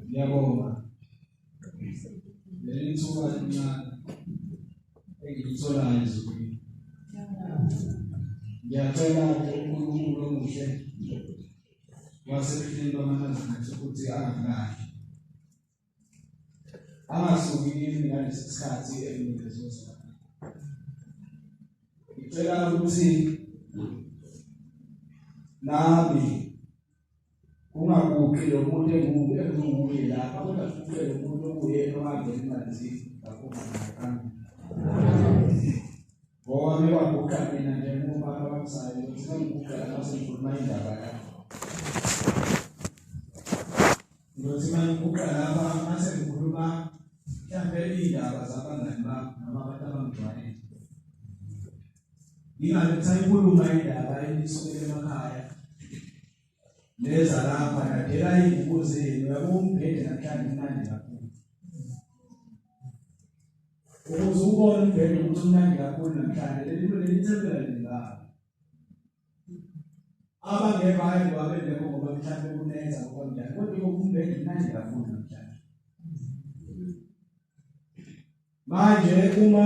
Ngiyabonga leli thuba elincane engilitholayo ezulwini. Ngiyacela-ke uNkulunkulu omuhle wasebuhleni bamaNazaretha ukuthi angilahli, angasuki kimi ngalesi sikhathi enginikezwe sona. Ngicela ukuthi nami kungaguqi lo muntu enguye lapha, kodwa kuguqe lo muntu okuyena owangena emanzini ngaphuma naye. Amen. Ngoba bewaguqa mina nje ngumama wamsayo ukuthi mangiguqa lapha sengikhuluma indaba yakho. Ngiyothi mangiguqa lapha mase ngikhuluma mhlampe iy'ndaba zabangani bami noma abantu abangijwayele. Ngingabe ngisayikhuluma indaba enisukela emakhaya neza lapha nadela iy'ngubo zenu, yabo umbhede namhlanje umnandi kakhulu. Ukuze ubone umbhede ukuthi umnandi kakhulu namhlanje, leli leli thempela lingaka. Abangekho hayi ngoba bengekho ngoba mhlawumbe kunenza ngoba njani, kodwa umbhede umnandi kakhulu namhlanje. Manje uma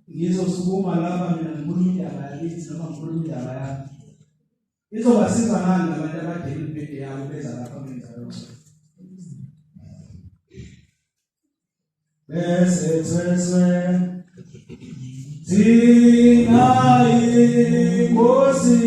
ngizosukuma lapha mina ngikhuluma indaba yakithi noma ngikhuluma indaba yami, izobasiza ngani labantu abadela imibhede yabo beza lapha ngenza lokho? Bese thweswe thina inkosi.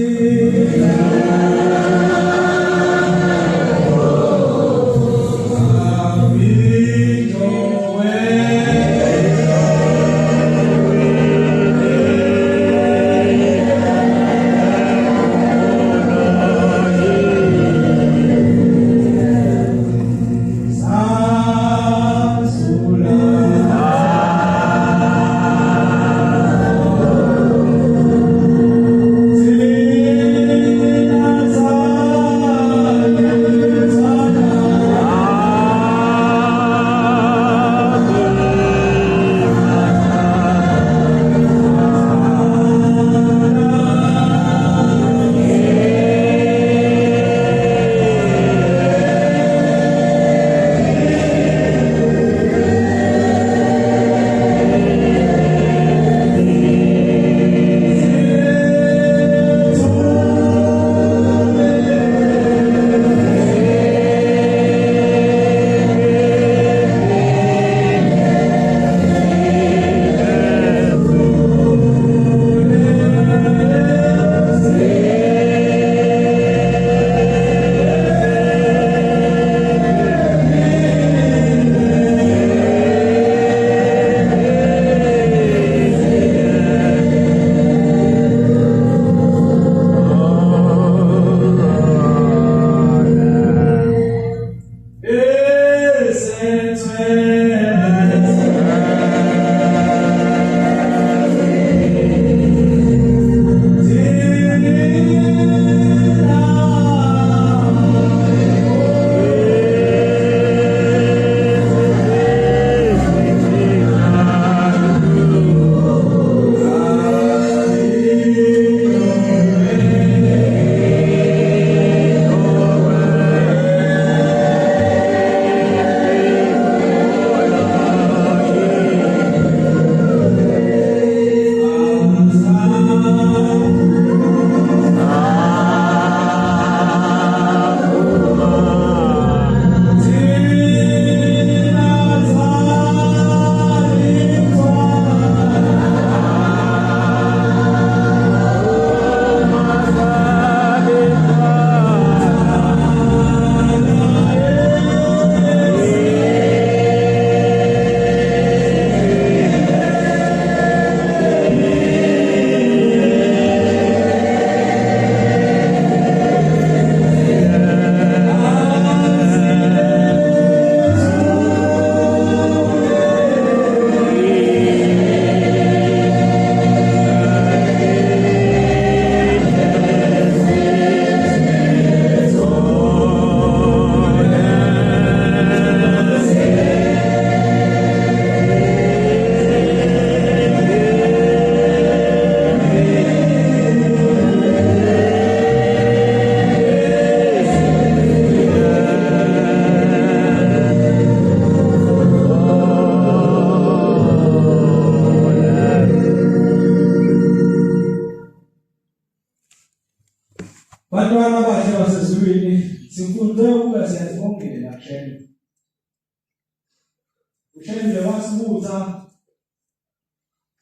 Ushembe wasibutha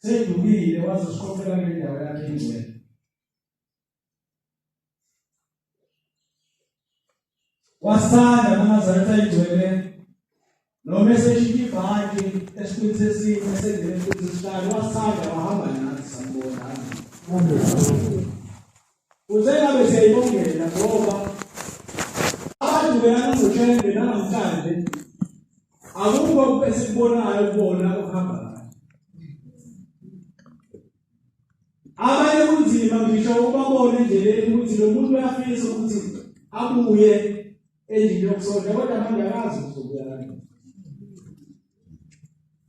sedukile wazosiqoqela kule ndawo yakhe engcwele. Wasanda amaNazaretha ayigcwele noma eseshintsha ibhantshi esiqwini sesine esengene esiqwini sesihlanu wasanda wahamba nathi sambona. Uthe ngabe siyayibongela ngoba abantu beyangoshembe namhlanje akukho esikubonayo kubona ukuhamba kahle. Abanye kunzima ngisho ubabone endleleni ukuthi lo muntu uyafisa ukuthi abuye endlini yokusonta kodwa manje akazi ukuthi uzobuya kanjani.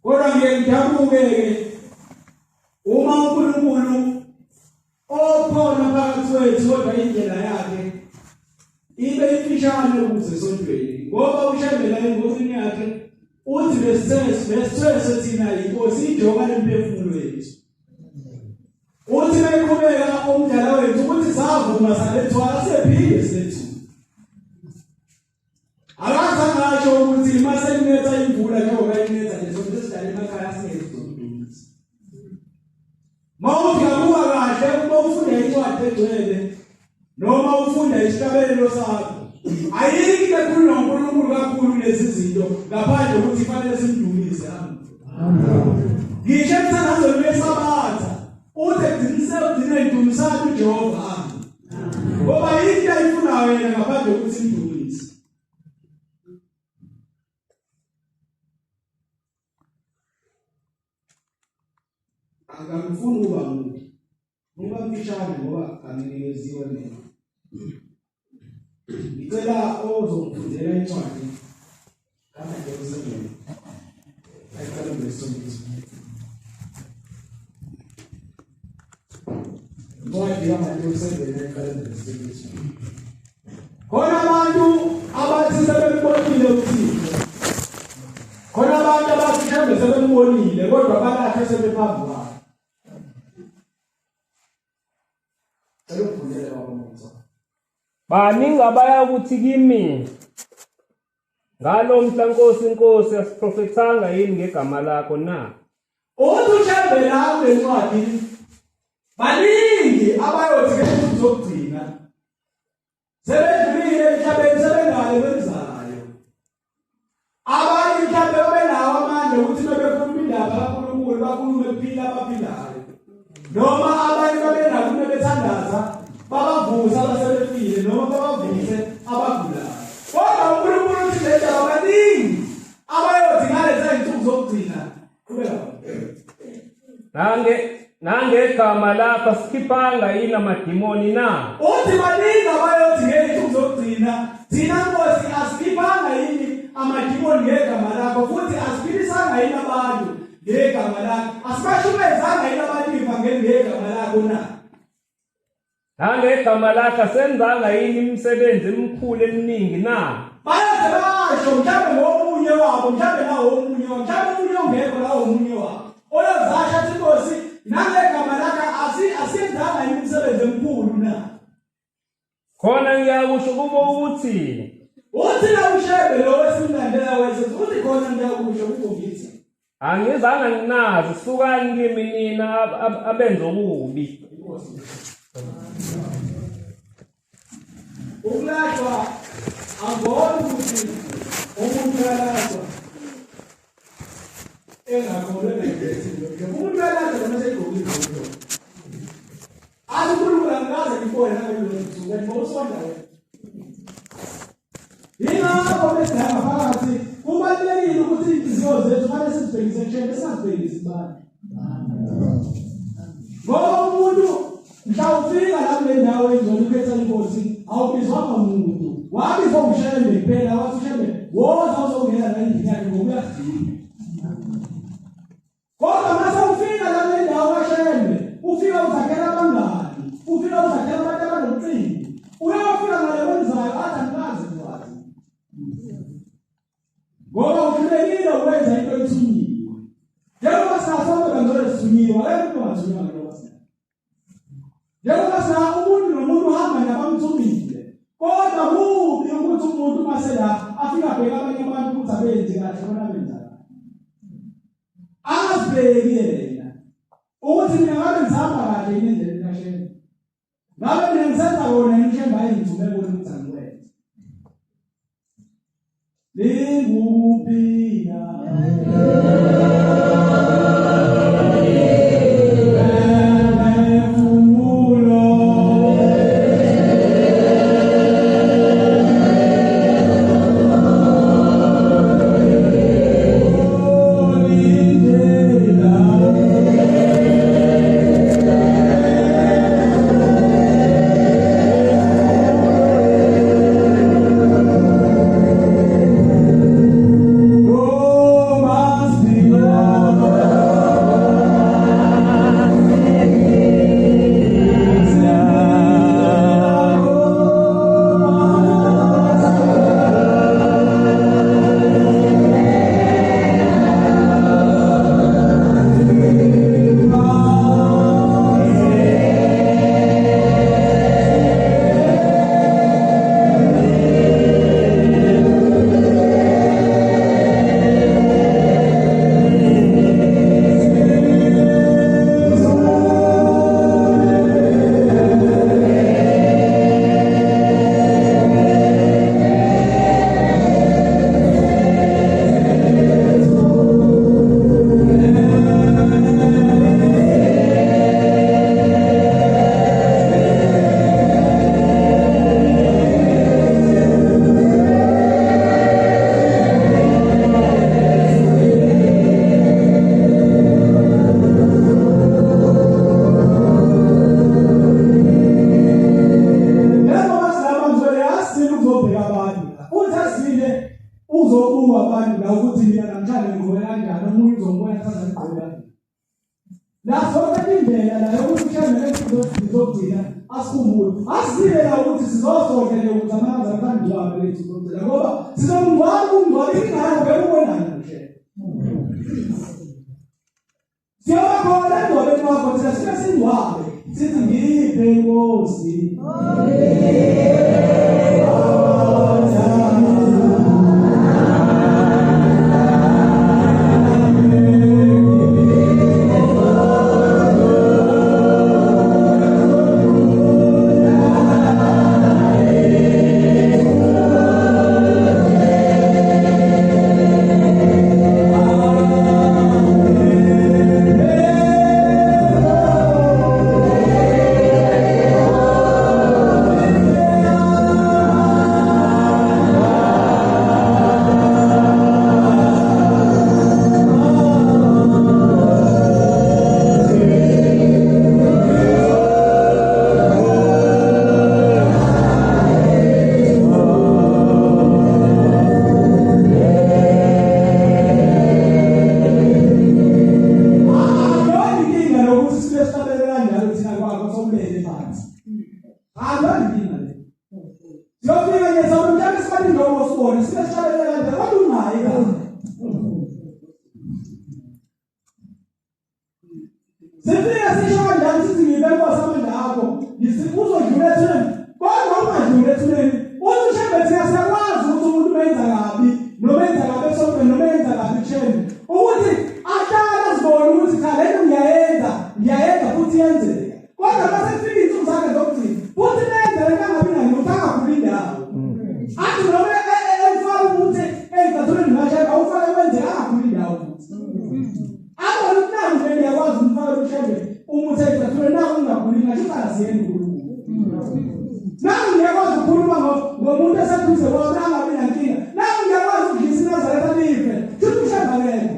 Kodwa ngiye ngidabuke-ke uma uNkulunkulu okhona phakathi kwethu kodwa indlela yakhe ibe imfishane ukuze esontweni ngoba ushembela engomeni yakhe uthi besithweswe thina inkosi ijoka lemphefumulo yethu uthi beqhubeka umdala wethu ukuthi savuma salethwala siphinde sethu Akazange asho ukuthi uma sekunetha imvula njengoba inetha nje sonke sidlala emakhaya singezidumisa. Mawuthi uyabuka kahle uma ufunda incwadi egcwele noma ufunda isihlabelelo sakho ayikho into ekhulunywa uNkulunkulu kakhulu kulezi zinto ngaphandle kokuthi kufanele simdumise. Amen. Ngisho emthandazweni weSabatha uthi ekugcinise ugcine idumisani uJehova. Amen. Ngoba yini into ayifunayo yena ngaphandle kokuthi imdumise. Akamfuni ukuba mubi. Ngoba mfishane ngoba anginikeziwe mina. Ngicela ozongifundela incwadi kaMateyu 7. Ayicela ngesonto. Incwadi kaMateyu 7 ayiqala ngesonto. Khona abantu abathi sebembonile uThixo. Khona abantu abathi mhlawumbe sebembonile kodwa balahle sebephambi kwakhe. Cela ungifundele baba Mutsa. Baningi abaya ukuthi kimi ngalo mhla Nkosi Nkosi asiprofethanga yini ngegama lakho na? Uthi uShembe la kule ncwadi baningi abayothi ngezinsuku zokugcina sebedlulile emhlabeni sebengale kwemizayo. Abanye mhlawumbe babenawo amandla ukuthi bebekhuluma indaba kaNkulunkulu bakhulume kuphila abaphilayo. Noma abanye babenako uma bethandaza babavusa abasebefile noma babavuse abagulayo. Kodwa uNkulunkulu uthi le ndaba baningi abayothi ngalezi zinsuku zokugcina. Qhubeka. Nange nangegama lakho asikhiphanga yini amadimoni na? Uthi baningi abayothi ngey'nsuku zokugcina thina Nkosi asikhiphanga yini amadimoni ngegama lakho futhi asiphilisanga yini abantu ngegama lakho asibashumezanga yini abantu ivangeli ngegama lakho na? Nangegama lakhe asenzanga yini imisebenzi emikhulu eminingi na? Bayaze basho mhlawumbe ngomunye wabo mhlawumbe nawo omunye wabo mhlawumbe omunye ongekho lawo omunye wabo oyozasho athi inkosi nangegama lakhe asiyenzanga yini imisebenzi emikhulu na? Khona ngiyakusho kubo ukuthi uthi la uShembe lo esimlandela wethu uthi khona ngiyakusho kubo ngithi angizange nginazi sukani kimi nina abenza okubi. Ukulahlwa angiboni ukuthi umuntu uyalahlwa engakholwe ngezinto. Umuntu uyalahlwa noma seyigqokile into. Athi uNkulunkulu angikaze ngibone nalolu suku wena bowusonda wena. Yingakho besidala phakathi kubalulekile ukuthi inhliziyo zethu fanele sizibhekise kuShembe singazibhekisi kubantu. Ngoba umuntu mhla ufika la kule ndawo engcwele ukhetha inkosi awubizwanga muntu wabizwa uShembe kuphela wathi uShembe woza uzongena la endlini yakhe ngoba uyakudinga. Kodwa mase ufika la kule ndawo kaShembe, ufika uzakhela abangani, ufika uzakhela abantu abanomcimbi. Uyofika ngale kwenzayo athi angikazi ngikwazi. Ngoba uhlulekile ukwenza into ethunyiwe. Njengoba sinasonke bangcwele sithunyiwe, akekho umuntu ongathunyiwa njengoba sina. Njengoba sina umuntu nomuntu uhamba nabamthumile. Kodwa kubi ukuthi umuntu uma sela afika abheka abanye abantu ukuthi abenzi kahle bona benza kahle. Akasibheki yena ukuthi mina ngabe ngisahamba kahle yini endleleni kaShembe, ngabe mina ngisenza kona yini uShembe ayengithume kona ukuthi angikwenze. Lingukuphila Uzobuka abantu la ukuthi mina namhlanje ngigqoke kanjani, omunye uzombona kusasa ngigqoke kanjani. La sonke indlela la yokuthi uShembe lezizogcina asikhumbule. Asile la ukuthi sizosonke nje ukuthi amanzi akangcwabe lethu sizogcina ngoba sizomngcwaba umngcwabe ingane bekubonani nje. Siyoba khona engcwabeni wakho thina sifike singcwabe sithi ngiphe Nkosi. Sifike sisho kanjani sithi ngibekwa samandla akho uzodlula ethuneni, kodwa ungadluli ethuneni. Uthi uShembe thina siyakwazi ukuthi umuntu umenza kabi noma enza kabi esontweni noma enza kabi kuShembe, ukuthi ahlale azibone ukuthi cha lento ngiyayenza ngiyayenza futhi yenzeka, kodwa mase kufika iy'nsuku zakhe zokugcina futhi benze lento angabi nayo ukuthi angakhuli indawo. Athi noma emfaka ukuthi ey'cathulweni zikaShembe awufake kwenzeka angakhuli indawo futhi. Abona ukuthi naku nje ngiyakwazi umfaka uShembe umuthi ey'cathulweni naku ungakhuli ngasho ukuthi akasiyeni uNkulunkulu. Naku ngiyakwazi ukukhuluma ngomuntu eseduze kwami angabi nankinga. Naku ngiyakwazi ukudlisa iNazaretha life. Shuthi uShembe akekho.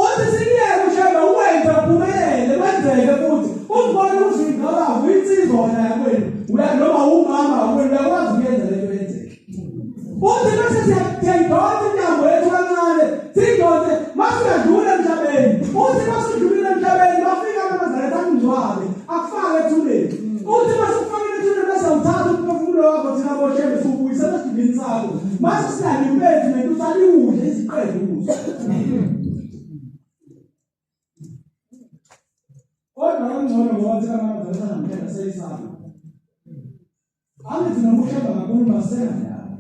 Uthi sikuyeke uShembe uwenze uphumelele kwenzeke futhi uzibone ukuthi uyingqabavu uyinsizwa wena yakwenu noma umama wakwenu uyakwazi ukuyenza lento yenzeke. Uthi bese siyayidonsa intambo yethu kancane siyidonse masuyadlula emhlabeni. Uthi masudlulile emhlabeni bafika amaNazaretha akungcwabe akufake ethuneni. Uthi masukufakile ethuneni bese uthatha umphefumulo wakho thina boShembe siwubuyisela esidulini sakho mase silanda impethu nento usaliwudle iziqede ukuzo. Kodwa kangcono ngoba thina amaNazaretha namhlanje seyisaba. Angithi noma uShembe akakhuluma senandaba.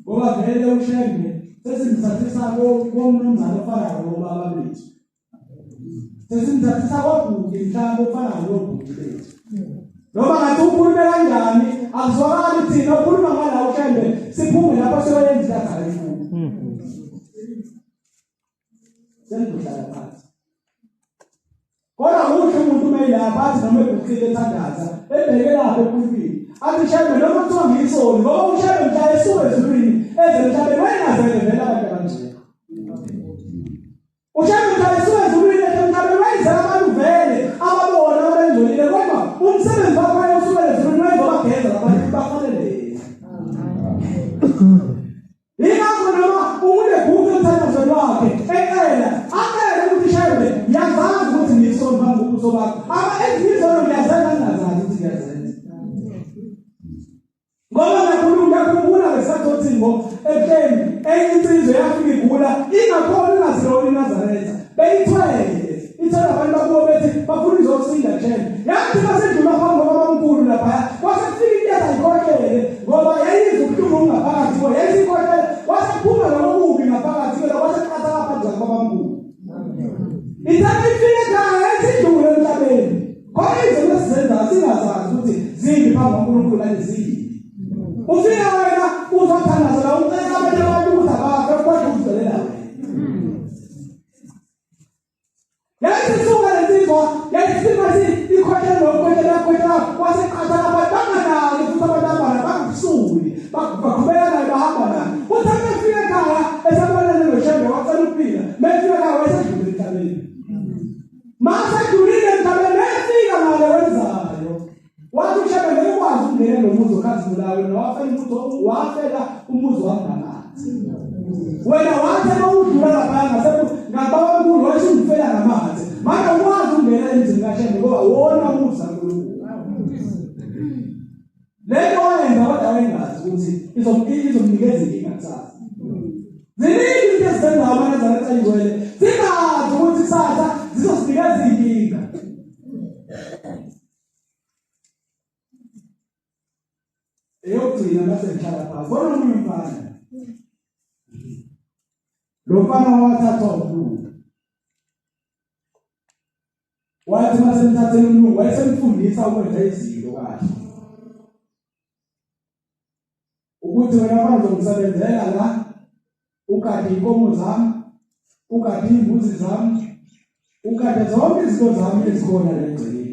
Ngoba vele uShembe Sesimthathisa komnumzane ofana nobaba bethu. Sesimthathisa kobhuti mhlawumbe ofana nobhuti bethu. Noma ngathi ukhulume kanjani akuzwakali thina ukhuluma ngala uShembe siphume lapha siyoyenza into akayifuni. Sengizohlala phansi. Kodwa kuhle umuntu uma elapha athi noma eguqile ethandaza ebheke lapho epulpiti athi Shembe noma kuthiwa ngiyisoni ngoba uShembe mhla esuka ezulwini eze emhlabeni wayengazele vele abantu abanjena. UShembe mhla esuka ezulwini eze emhlabeni wayenzela abantu vele ababona abengcolile kodwa umsebenzi wakhe wayesukela ezulwini wayezobageza labantu bafanele yena. Yingakho noma umuntu eguqa emthandazweni wakhe ecela acele ukuthi Shembe ngiyazazi ukuthi ngisoni phambi kobuso bakho ama ezinye izono ngiyazenza ngingazazi ukuthi ngiyazenza ngoba ngiyakhuluma ngiyakhumbula ngesikhathi sothingo ebuhleni enye insizwa yafika igula ingakhona ingazilona iNazaretha beyithwele ithwele abantu bakubo bethi bafuna izosinda Shembe yathi basedlula phambi kwabamkhulu laphaya kwase kufika into ezayikhohlele ngoba yayizwa ubuhlungu ngaphakathi kwayo yayisikhohlele kwase kuphuma lokho kubi ngaphakathi kwayo kwase kuqatha ngaphandle kwabamkhulu ithatha ifike ekhaya yayisidlule emhlabeni khona izinto esizenzayo singazazi ukuthi zimbi phambi kwaNkulunkulu kanye zimbi ufika wena uzothandazela ucela abanye abantu ukuthi abafe kodwa uzicelela wena Yayisisuka lensizwa yayisifika ikhohlele lokhohlela khohlela waseqatha lapha banganaki futhi abantu abana bangakusuli baqhubeka naye bahamba naye uthe mefika ekhaya esabonana noShembe wacela ukuphila mefika ekhaya wayesedlulile emhlabeni masedlulile emhlabeni mefika ngale wenzayo wathi uShembe ngeke ukwazi ukungena lo muzi okhazimulayo wena wafela umuzi wafela umuzi wangamanzi wena wathi uma udlula laphaya ngababa mkhulu wayesungifela ngamanzi manje ukwazi ukungena emzini kaShembe ngoba wona umuzi kaNkulunkulu le nto wayenza kodwa wayengazi ukuthi izomnikeza inkinga kusasa ziningi izinto ezisenzayo amaNazaretha ayingcwele singazi ukuthi kusasa zizosinikeza iy'nkinga Eyokugcina base ngihlala phansi. Khona omunye umfana. Lo mfana wathathwa umlungu. Wathi masemthathela umlungu wayesemfundisa ukwenza izinto kahle. Ukuthi wena mfana uzongisebenzela la ugade inkomo zami, ugade iy'mbuzi zami, ugade zonke izinto zami ezikhona la egcekeni.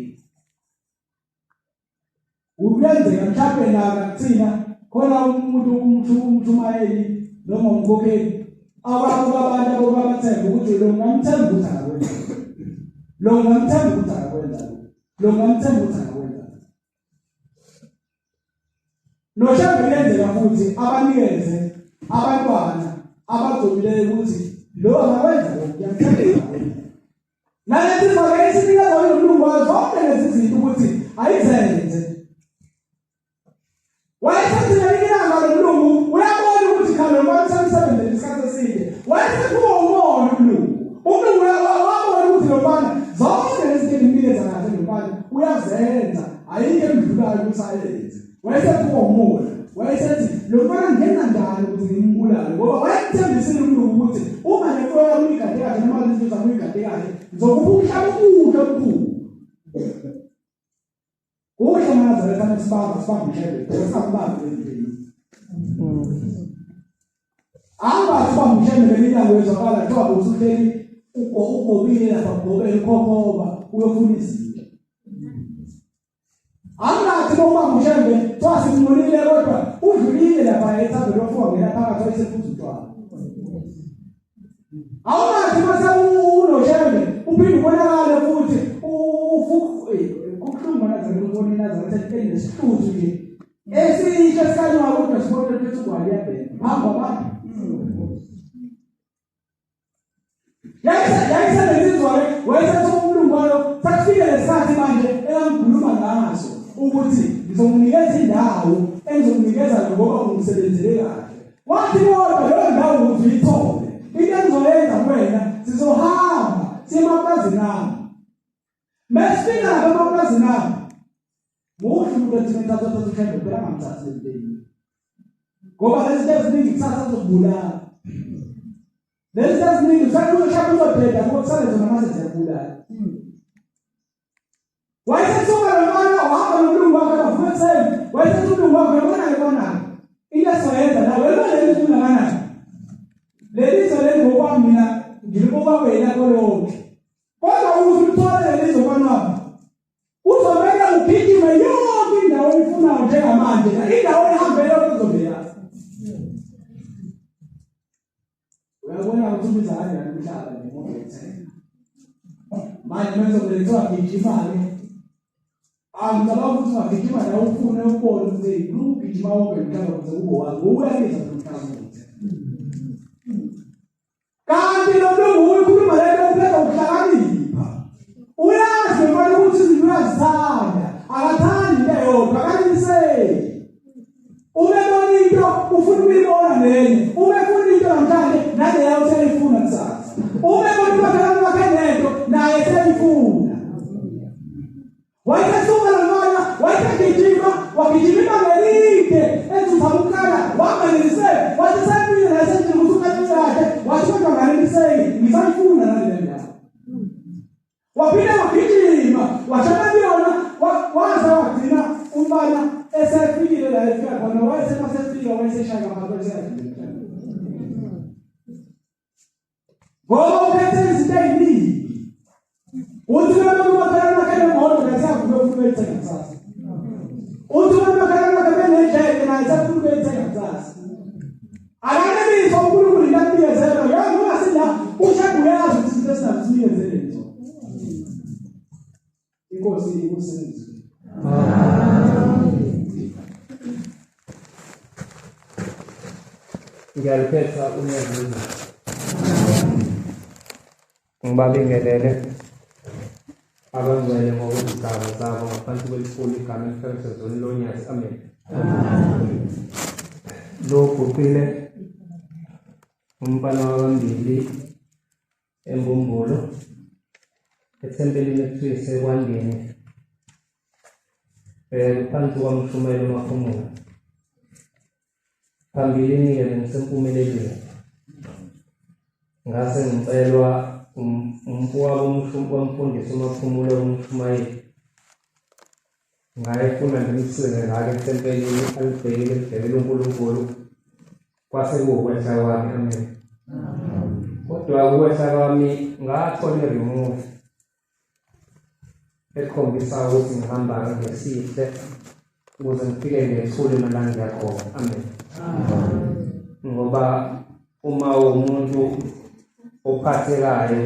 Kuyenzeka mhlawumbe naka kuthina khona umuntu umshumayeli noma umkhokheli ababuka abantu abobabathemba ukuthi lo ngamthemba ukuthi akakwenza lo ngamthemba ukuthi akakwenza lo ngamthemba ukuthi akakwenza noshembe kuyenzeka futhi abanikeze abantwana abagcobileyo ukuthi lo akakwenza lo ngiyamthemba Nalezi zake isinikeza umlungu wazo zonke lezi zinto ukuthi ayizenze. Wayesethi ngelinye ilanga lo mlungu uyabona ukuthi cha lo mfana usemsebenzele isikhathi eside. Wayesephuma umona umlungu. Umlungu wabona ukuthi lo mfana zonke lezi zinto enginikeza kahle lo mfana uyazenza ayikho emdlulayo ukuthi ayenze. Wayesephuma umona. Wayesethi lo mfana ngenza njani ukuthi ngimbulale ngoba wayemthembisile umlungu ukuthi uma le nto yami uyigade kahle noma lezi zinto zami uyigade kahle ngizokupha umhlaba omuhle omkhulu. Kuhle maNazaretha mesibamba sibamba uShembe singakubambi lezindlela. Angathi ubamba uShembe ngeminyango yezwakala kuthiwa usuhleli ugobile lapha ugobele ukhokhoba uyofuna izinto. Angathi bokubamba uShembe kuthiwa simnqulile kodwa udlulile lapha ethaveni wafika ngena phakathi wayesephuza utshwala. Awungathi mase unoShembe uphinde ubonakale futhi kubuhlungu manazaretha ukubona iNazaretha elinesihluthu nje esihle esikhanywayo kodwa sibone ukuthi ugwala iyabhema phambi kwabantu. Yayisenensizwa-ke wayesethi umlungu wayo sekufike lesikhathi manje engangikhuluma ngaso ukuthi ngizomnikeza indawo engizomnikeza ngoba ungisebenzele kahle. Wathi kodwa leyo ndawo ukuze uyithole into engizoyenza kuwena sizohamba siye emapulazini ami. Mesifika lapha emapulazini ami muhle umuntu ethi ngithatha thatha uthembe phela ngamthathi lempeni. Ngoba lezi zinto eziningi kusasa zizokubulala. Lezi eziningi usathi uzoshaya uzodeda kuba kusale zona mase ziyabulala. Wayesesuka lo mfana wahamba nomlungu wakhe bavuka ekuseni. Wayesethi umlungu wakhe uyabona ke bona. Into esizoyenza la wena leli zwe ungakanani? Leli zwe leli ngokwami mina ngilibuka wena kolonke. Kodwa ukuze uthole leli zwe mfana wami kuzomele ugijime yonke indawo oyifunayo njengamanje indawo oyihambe yonke uzobe yazi. Uyabona ukuthi ubiza kanjani umhlaba nje ngokuthena. Manje manje kuthiwa gijima-ke. Angicabanga ukuthi ungagijima la ufune ukubona ukuthi ugijima wonke umhlaba ukuze kube wazi. Uyabiza umhlaba ukuthi. Kanti lo mlungu uyikhuluma le nto upheka ukuhlakanipha. Uyazi mfana ukuthi izinto uyazithanda. Akathandi into eyodwa, akaniseki. Uma ebona into ufuna ukuyibona nenye. Uma efuna into namhlanje naleyo useyifuna kusasa. Uma ebona umakhelwane wakhe nento naye seyifuna. Wayesuka lo mfana, wayegijima, wagijima ibanga elide, ethi uzama ukukala, wanganeliseki, wathi sefike la esendlini ukuthi uqale kahle, wathi kodwa nganeliseki, ngisayifuna nale ndawo. Waphinde wagijima washona kuyona waze wagcina umfana esefikile la efika khona wayesemasefika wayeseshaya ngaphansi wayeseyadlula ngoba uphethe izinto ey'ningi uthi abantu umakhelwane bakhe nemoto naye seyavuka ufuna ukuyithenga kusasa uthi abantu umakhelwane bakhe benendlebe naye sefuna ukuyithenga kusasa Akaneliswa uNkulunkulu into akunikezela yona ungasila ushembe uyazi ukuthi izinto esinazo sinikezele zona. Inkosi ikusindise. Ngiyaliphetha unyaka. Ngibabingelele abangcwele ngokwezigaba zabo ngaphansi kwelikhulu igama elihlalisezweni lonyazi. Amen. Lo guqile umfana wabambili embumbulu ethempelini ekuthiwa isekwandeni um phansi kwamshumela umaphumulo Phambilini-ke bengisempumelelweni ngase ngicelwa umfowabo wamfundisi uMaphumulo umshumayeli ngayefuna ngimsize ngake ethempelini alibhekile libhekele uNkulunkulu kwase kuwukwehla kwami amen kodwa ukwehla kwami ngathola i-remove ekhombisa ukuthi ngihamba ngesihle ukuze ngifike ngethule nala ngiya khona amen ngoba uma umuntu ophathekayo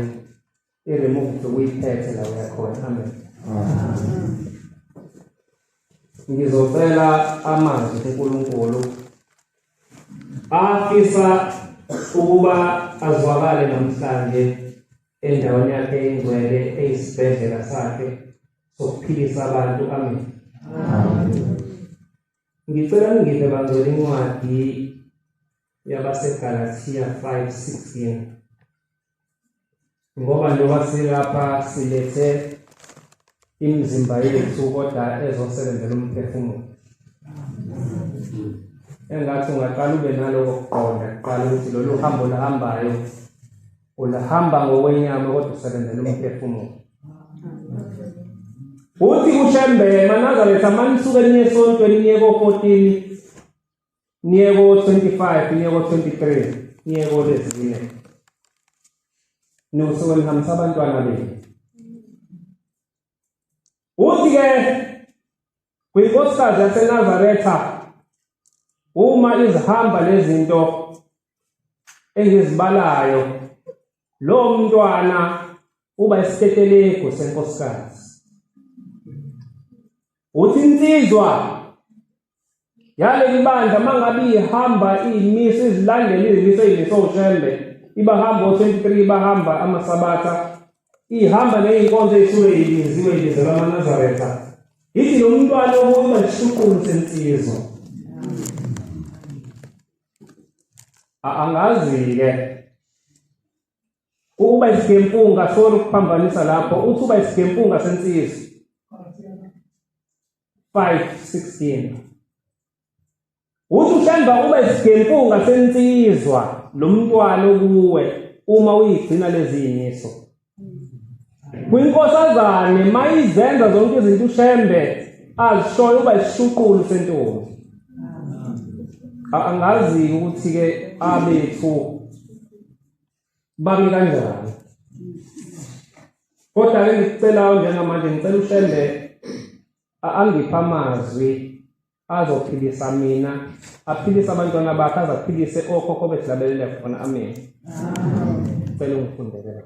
i-remove ukuyiphethe la uyakhona amen ngizocela amazwi kuNkulunkulu afisa ukuba azwakale namhlanje endaweni yakhe engcwele eyisibhedlela sakhe sokuphilisa abantu amen ngicela ningiphe bangcwele incwadi yabaseGalathiya 5:16 ngoba njengoba silapha silethe imizimba yethu kodwa ezosebenzela umphefumulo engathi ungaqala ube naloko kuqonda kuqala ukuthi lolu hambo luhambayo Ulahamba ngokwenyama kodwa usebenzela umphefumulo. Uthi uShembe maNazaretha manisuke niye esontweni niye ko-14 niye ko-25 niye ko-23 niye kolezine niwusuke nihambisa abantwana benu. Uthi-ke kwinkosikazi yaseNazaretha uma izihamba lezinto engizibalayo lo mntwana uba isitetelegu senkosikazi uthi insizwa yaleli bandla mangabe ihamba iyimiso izilandela izimiso ezimiswe uShembe ibahamba o-23 bahamba amasabatha ihamba ney'nkonzo ey'suke ibiziwe ibizelwa amaNazaretha ithi lo mntwana okuba isishuqulu sensizwa angazi-ke ukuba isigempunga sorry ukuphambanisa lapho uthi uba isigempunga sensizwa 5:16 uthi uHlamba ube isigempunga sensizwa lo mntwana okuwe uma uyigcina lezi yimiso. Kwinkosazane mayizenza zonke izinto uShembe azishoyo uba isishuqulu sentombi. Angazi ukuthi ke abethu bami kanjani. Kodwa ke ngikucelayo njengamanje ngicela uShembe angiphe amazwi azophilisa mina, aphilise abantwana bakhe, azaphilise okhokho bethu labelele khona. Amen. Cela ungifundele la.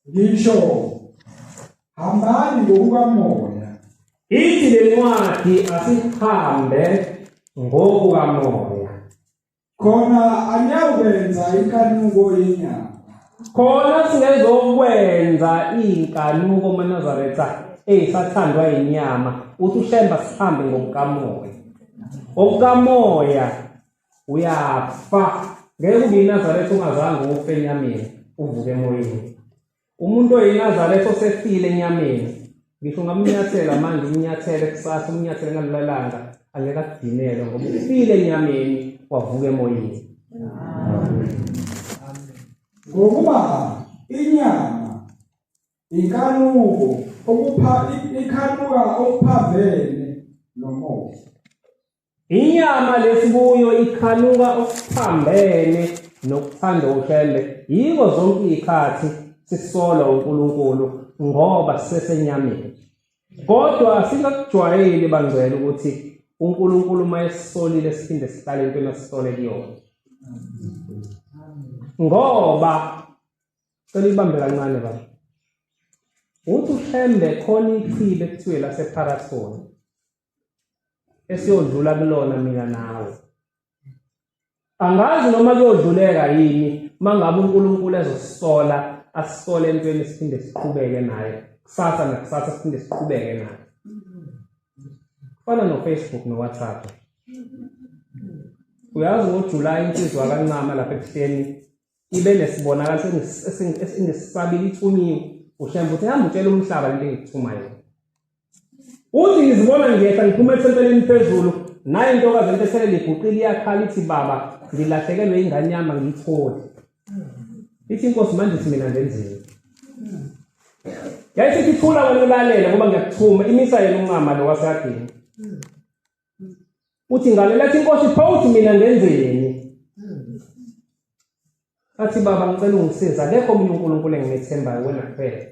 Ngisho hambani ngokukamoya. Ithi le ncwadi asihambe ngokukamoya. Khona aniyawukwenza inkanuko yenyama. Khona singezokwenza inkanuko maNazaretha eyisathandwa inyama, uthi uShemba sihambe ngokukamoya. Okukamoya uyafa. Ngeke ube iNazaretha ungazange ufe enyameni, uvuke emoyeni. Umuntu oyiNazaretha osefile enyameni, ngisho ungamnyathela manje, umnyathele kusasa, umnyathele ngalolalanga, angeke akudinele ngoba ufile enyameni wavuka emoyeni. Ngokuba inyama inkanuko okupha ikhanuka okuphambene nomoya. Inyama lesibuyo ikhanuka okuphambene nokuthanda uShembe. Yiko zonke izikhathi sisola uNkulunkulu ngoba sisesenyameni. Kodwa singakujwayeli bangcwele ukuthi uNkulunkulu uma esisolile siphinde sihlale entweni asisole kuyona. Ngoba cela ibambe kancane baba. Uthi uShembe khona ichibi ekuthiwe laseParathoni esiyodlula kulona mina nawe. Angazi noma kuyodluleka yini mangabe uNkulunkulu ezosisola, asisole entweni siphinde siqhubeke naye kusasa nakusasa siphinde siqhubeke naye. Kufana no-Facebook no-WhatsApp. Uyazi ngoJuly insizwa kaNcama lapha ebuhleni ibe nesibonakaliso esingesisabile ithunyiwe uShembe uthi hamba utshela umhlaba lento engikuthuma yona. Uthi ngizibona ngiyehla ngiphuma ethempelini phezulu naye intokazi into eselele iguqile iyakhala ithi baba ngilahlekelwe ingane yami angiyitholi. Ithi inkosi manje ithi mina ngenzeni? Yayisithi thula wena ulalele ngoba ngiyakuthuma imisa yena uNcama lo waseyadini. Uthi ngalela athi inkosi pho uthi mina ngenzeni? Athi baba ngicela ungisize akekho omunye uNkulunkulu engimethembayo wena kuphela.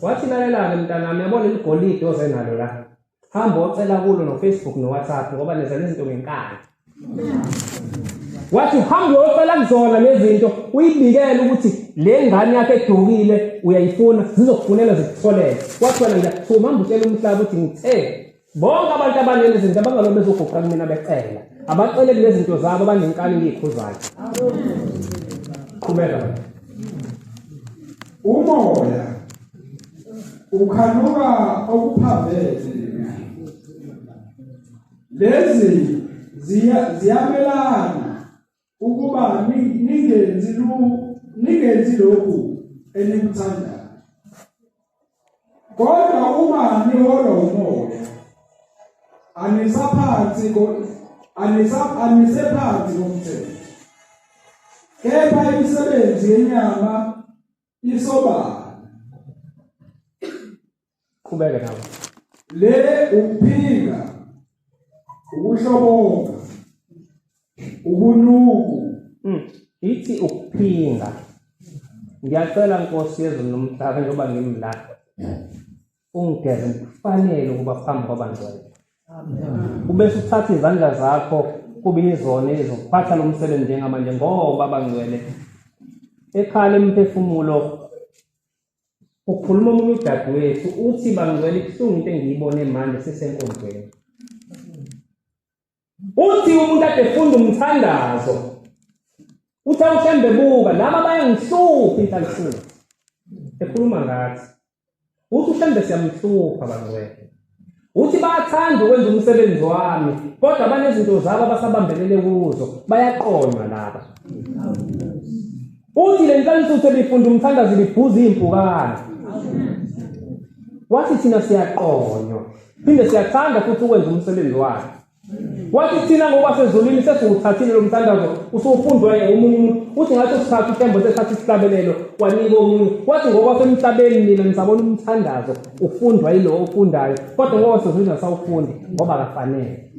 Wathi lalela-ke mntanami yabona iligolide oze nalo la. Hamba ocela kulo no-Facebook no-WhatsApp ngoba nenza lezinto ngenkani. Wathi hamba uyocela kuzona lezi zinto uyibikele ukuthi le ngane yakhe edukile uyayifuna zizokufunela zikutholele. Wathi wena ngiyakuthuma hamba utshele umhlaba ukuthi ngithe bonke abantu abanele zinto abangalobe bezoguqa kumina becela abacele kulezi zinto zabo abanenkani ngiyikhuzayo. Qhubeka. Umoya ukhanuka okuphambene lezi ziyamelana ukuba ningenzi lokhu enikuthandayo. Kodwa uma niholwa umoya anisaphansi anisephansi komthetho. Kepha imisebenzi yenyama isobala. Qhubeka nawe. Le ukuphinga, ukuhlobonga, ubunuku. Ithi ukuphinga. Ngiyacela Nkosi yezulu nomhlaba njengoba ngimi la. Ungigeze ngikufanele ukuba phambi kwabangcwele. Ubese uthatha izandla zakho kube izona ezokuphatha lo msebenzi njengamanje ngoba abangcwele ekhala emphefumulo ukhuluma omunye udadewethu uthi bangcwele ibuhlungu into engiyibone manje sisenkonzweni. Uthi umuntu ade efunda umthandazo uthi awuShembe buka laba bayangihlupha inhlanhla ekhuluma ngathi. Uthi uShembe siyamhlupha bangcwele. Uthi bayathanda ukwenza umsebenzi wami kodwa banezinto zabo abasabambelele kuzo bayaqonywa laba. Uthi le nhlansuthu ebifunda umthandazo ibibhuza iy'mpukane. Wathi thina siyaqonywa phinde siyathanda futhi ukwenza umsebenzi wakhe. Wathi thina ngokwasezulwini sesiwuthathile lo mthandazo usufundwa omunye umuntu. Uthi ngathi usithatha utembo sethatha isihlabelelo wanika omunye. Wathi ngokwasemhlabeni nina nisabona umthandazo ufundwa yilo ofundayo, kodwa ngokwasezulwini asawufundi ngoba akafanele.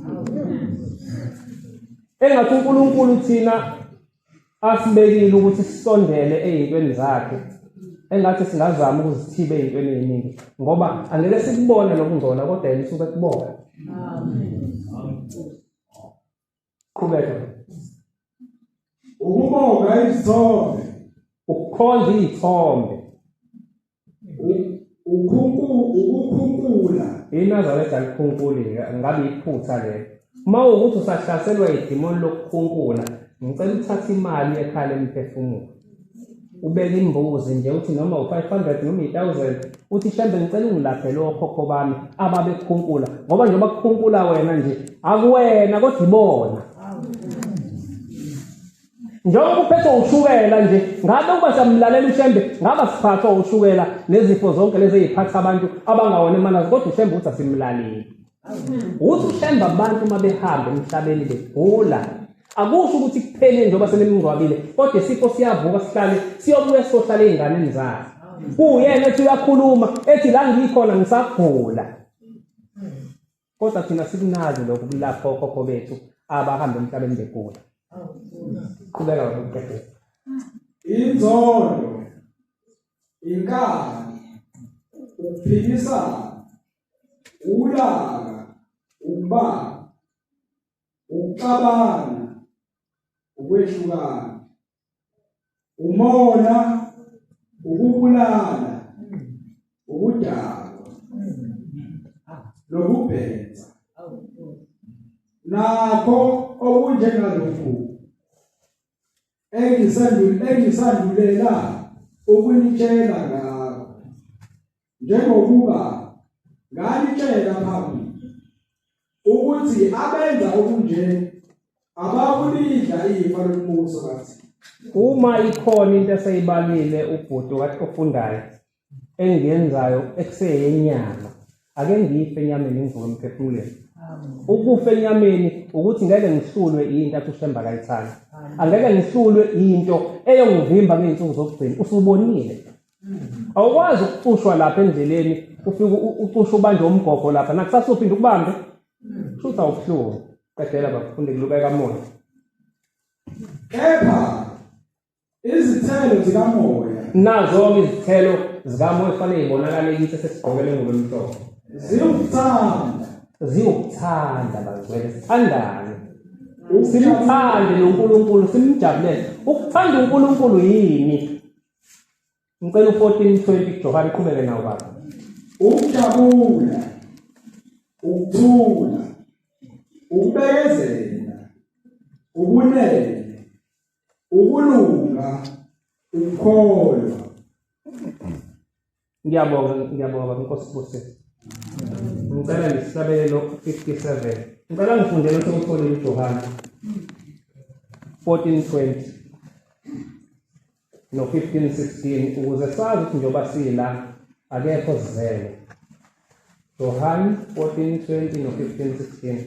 Engathi uNkulunkulu thina asibekile ukuthi sisondele ey'ntweni zakhe, engathi singazama ukuzithiba ey'ntweni ey'ningi, ngoba angeke sikubone nokungcola, kodwa yena usuke ekubona. Qhubeka. Ukubonga izithombe, ukukhonza iy'thombe, ukukhunkula. INazaretha alikhunkuli, ngabe iphutha lelo. Uma ukuthi usahlaselwa idimoni lokukhunkula, ngicela uthathe imali ekhala emphefumulo, ubeke imbuzi nje, uthi noma u-500 noma i-1000, uthi Shembe ngicela ungilaphele okhokho bami ababekhunkula, ngoba njengoba kukhunkula wena nje akuwena kodwa ibona. Njengoba uphethwe ushukela nje, ngabe uba siyamlalela uShembe, ngaba siphathwa ushukela nezifo zonke lezi eziphatha abantu abangawona emanazi, kodwa uShembe uthi asimlaleli. Uthi uShembe abantu uma behamba emhlabeni begula, akusho ukuthi kuphelile njengoba senemngcwabile, kodwa isifo siyavuka sihlale, siyobuya siyohlala ey'nganeni zakhe. Kuwuyena ethi uyakhuluma, ethi la ngikhona ngisagula. Kodwa thina sikunazi lokhu kulapha okhokho bethu abahamba emhlabeni begula. Qhubeka ngokuqedela. Inzondo, inkani, ukuphikisana, ulaka, ukuba, ukuxabana, ukwehlukana, umona, ukubulala, ukudakwa, nokubhensa, nakho okunjengalokhu engisandulela ukunitshela ngakho, njengokuba nganitshela phambili ukuthi abenza okunje abakulidla ifa lombuso kaThixo. Uma ikhona into eseyibalile ubhuti wathi ofundayo engiyenzayo ekuseyenyama, ake ngife enyameni ngivuke emphefumulweni. Ukufa enyameni ukuthi ngeke ngihlulwe into athi uShembe akayithandi, angeke ngihlulwe into eyongivimba ngey'nsuku zokugcina. Usubonile, awukwazi ukucushwa lapha endleleni, ufike ucushe ubanjwe umgogo lapha, nakusasa uphinde ukubambe, shuthi awubuhlungu. Qedela bafunde kulubeka moya. Kepha izithelo zikamoya, nazo-ke izithelo zikamoya kufanele zibonakale kithi esesigqokele ngubo emhlophe, ziwukuthanda, ziwukuthanda bangcwele, sithandane, simthande noNkulunkulu, simjabulele. Ukuthanda uNkulunkulu yini? Ngicela u-14:20 Johane, qhubeke nawo baba. Ukujabula, ukuthula, ukubekezela, ubunene, ukulunga, ukukholwa. Ngiyabonga, ngiyabonga baba, Nkosi ibusise. Ngicela nesihlabelelo 57. Ngicela ngifundele osewutholile uJohane 14:20 no 15:16 ukuze sazi ukuthi njengoba sila akekho sizele. Johane 14:20 no 15:16.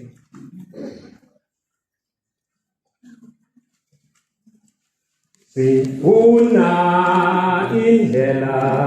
Sifuna indlela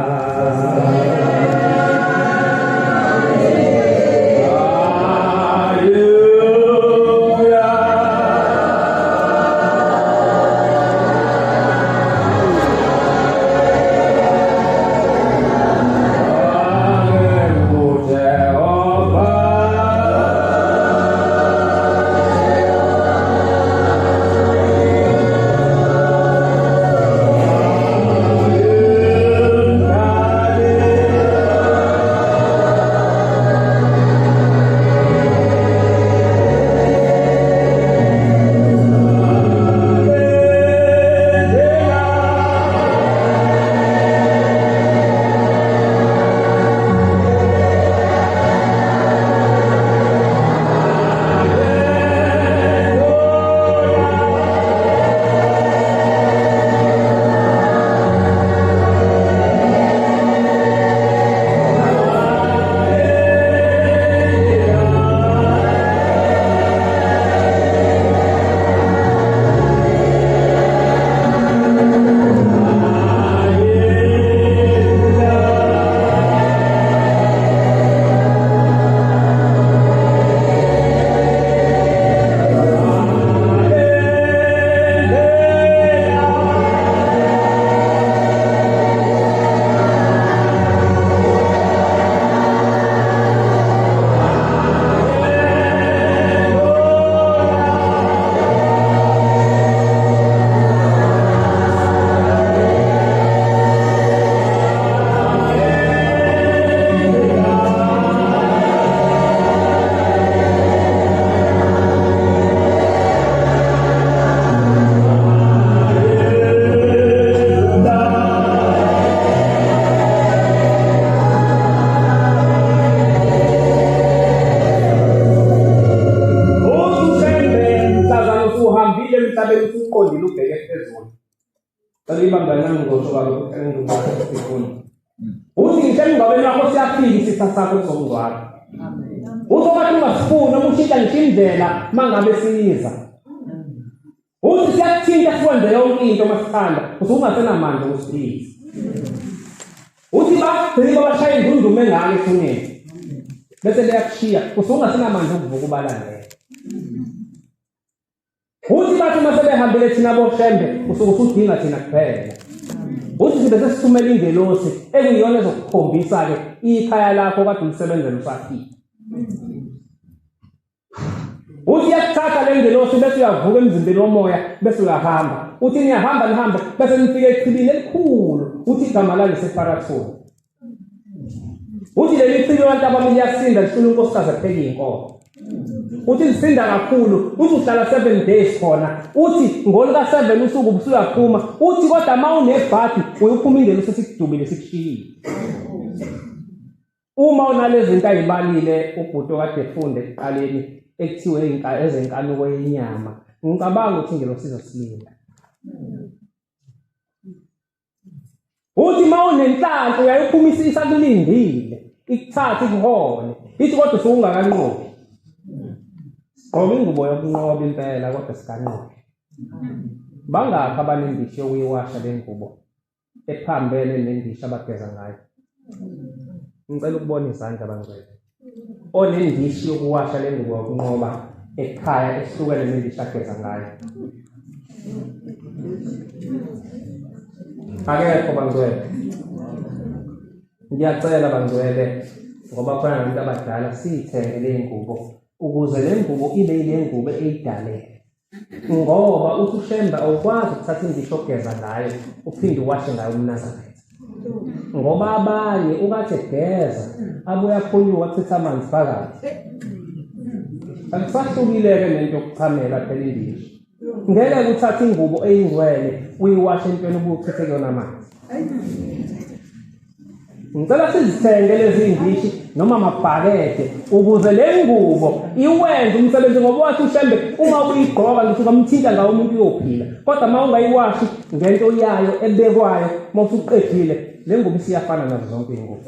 emhlabeni usuqondile ubheke phezulu. Cela ibamba nami ngosho kalokhu engikukhona. Uthi ngisho emngcwabeni wakho siyafika isitha sakho kuzokungcwaba. Uzobathi ungasifuni noma ushintsha ngisho indlela mangabe siza. Uthi siyakuthinta sikwenze yonke into masithanda, usuke ungasenamandla okusiphilisa. Uthi bagqiba bashaya indundume engaka ethuneni. Bese beyakushiya, usuke ungasenamandla okuvuka ubalandele. Uthi bathi uma sebehambile thina boshembe usuke usudinga thina kuphela. Uthi sibe sesithumela ingelosi ekuyiyona ezokukhombisa-ke ikhaya lakho kade ulisebenzela usaphila. Uthi iyakuthatha le ngelosi bese uyavuka emzimbeni womoya bese uyahamba. Uthi niyahamba nihambe bese nifike echibini elikhulu. Uthi igama lalo liseParathoni. Uthi leli chibi abantu abami liyasinda lihlula unkosikazi epheka iy'nkomo. Uthi lisinda kakhulu, uthi uhlala 7 days khona. Uthi ngoluka 7 usuku ubusuyaphuma. Uthi kodwa uma unebhadi uyophuma ingelosi esikudubile sikushiyile. Uma unalezi zinto ayibalile ubhuti okade efunda ekuqaleni ekuthiwe ezenkanuko yenyama, ngicabanga ukuthi ingelosi izosilinda. Uthi uma unenhlanhla uyayiphuma isakulindile ikuthathe ikuhole ithi kodwa usuke ungakanqobi. Sigqoka ingubo yokunqoba impela kodwa sikanqobi. Bangakhi abanendishi yokuyiwasha le ngubo ephambene nendishi abageza ngayo? Ngicela ukubona izandla bangcwele. Onendishi yokuwasha le ngubo yokunqoba ekhaya ehlukene nendishi ageza ngayo. Akekho bangcwele. Ngiyacela bangcwele ngoba khona nabantu abadala siyithenge le ngubo ukuze le ngubo ibe ile ngubo eyidalele. Ngoba uthi uShembe awukwazi ukuthatha indishi ogeza ngayo uphinde uwashe ngayo umNazaretha. Ngoba abanye ukathi egeza abuye aphunyuka achitha amanzi phakathi. Akusahlukile-ke nento yokuchamela phela indishi. Ngeke uthathe ingubo eyingcwele uyiwashe entweni ubuchithe kuyona amanzi. Ngicela sizithenge lezi ndishi noma amabhakede ukuze le ngubo iwenze umsebenzi ngoba wathi uShembe uma uyigqoka ngisho ungamthinta ngawo umuntu uyophila kodwa uma ungayiwashi ngento yayo ebekwayo uma usuqedile le ngubo isiyafana nazo zonke iy'ngubo.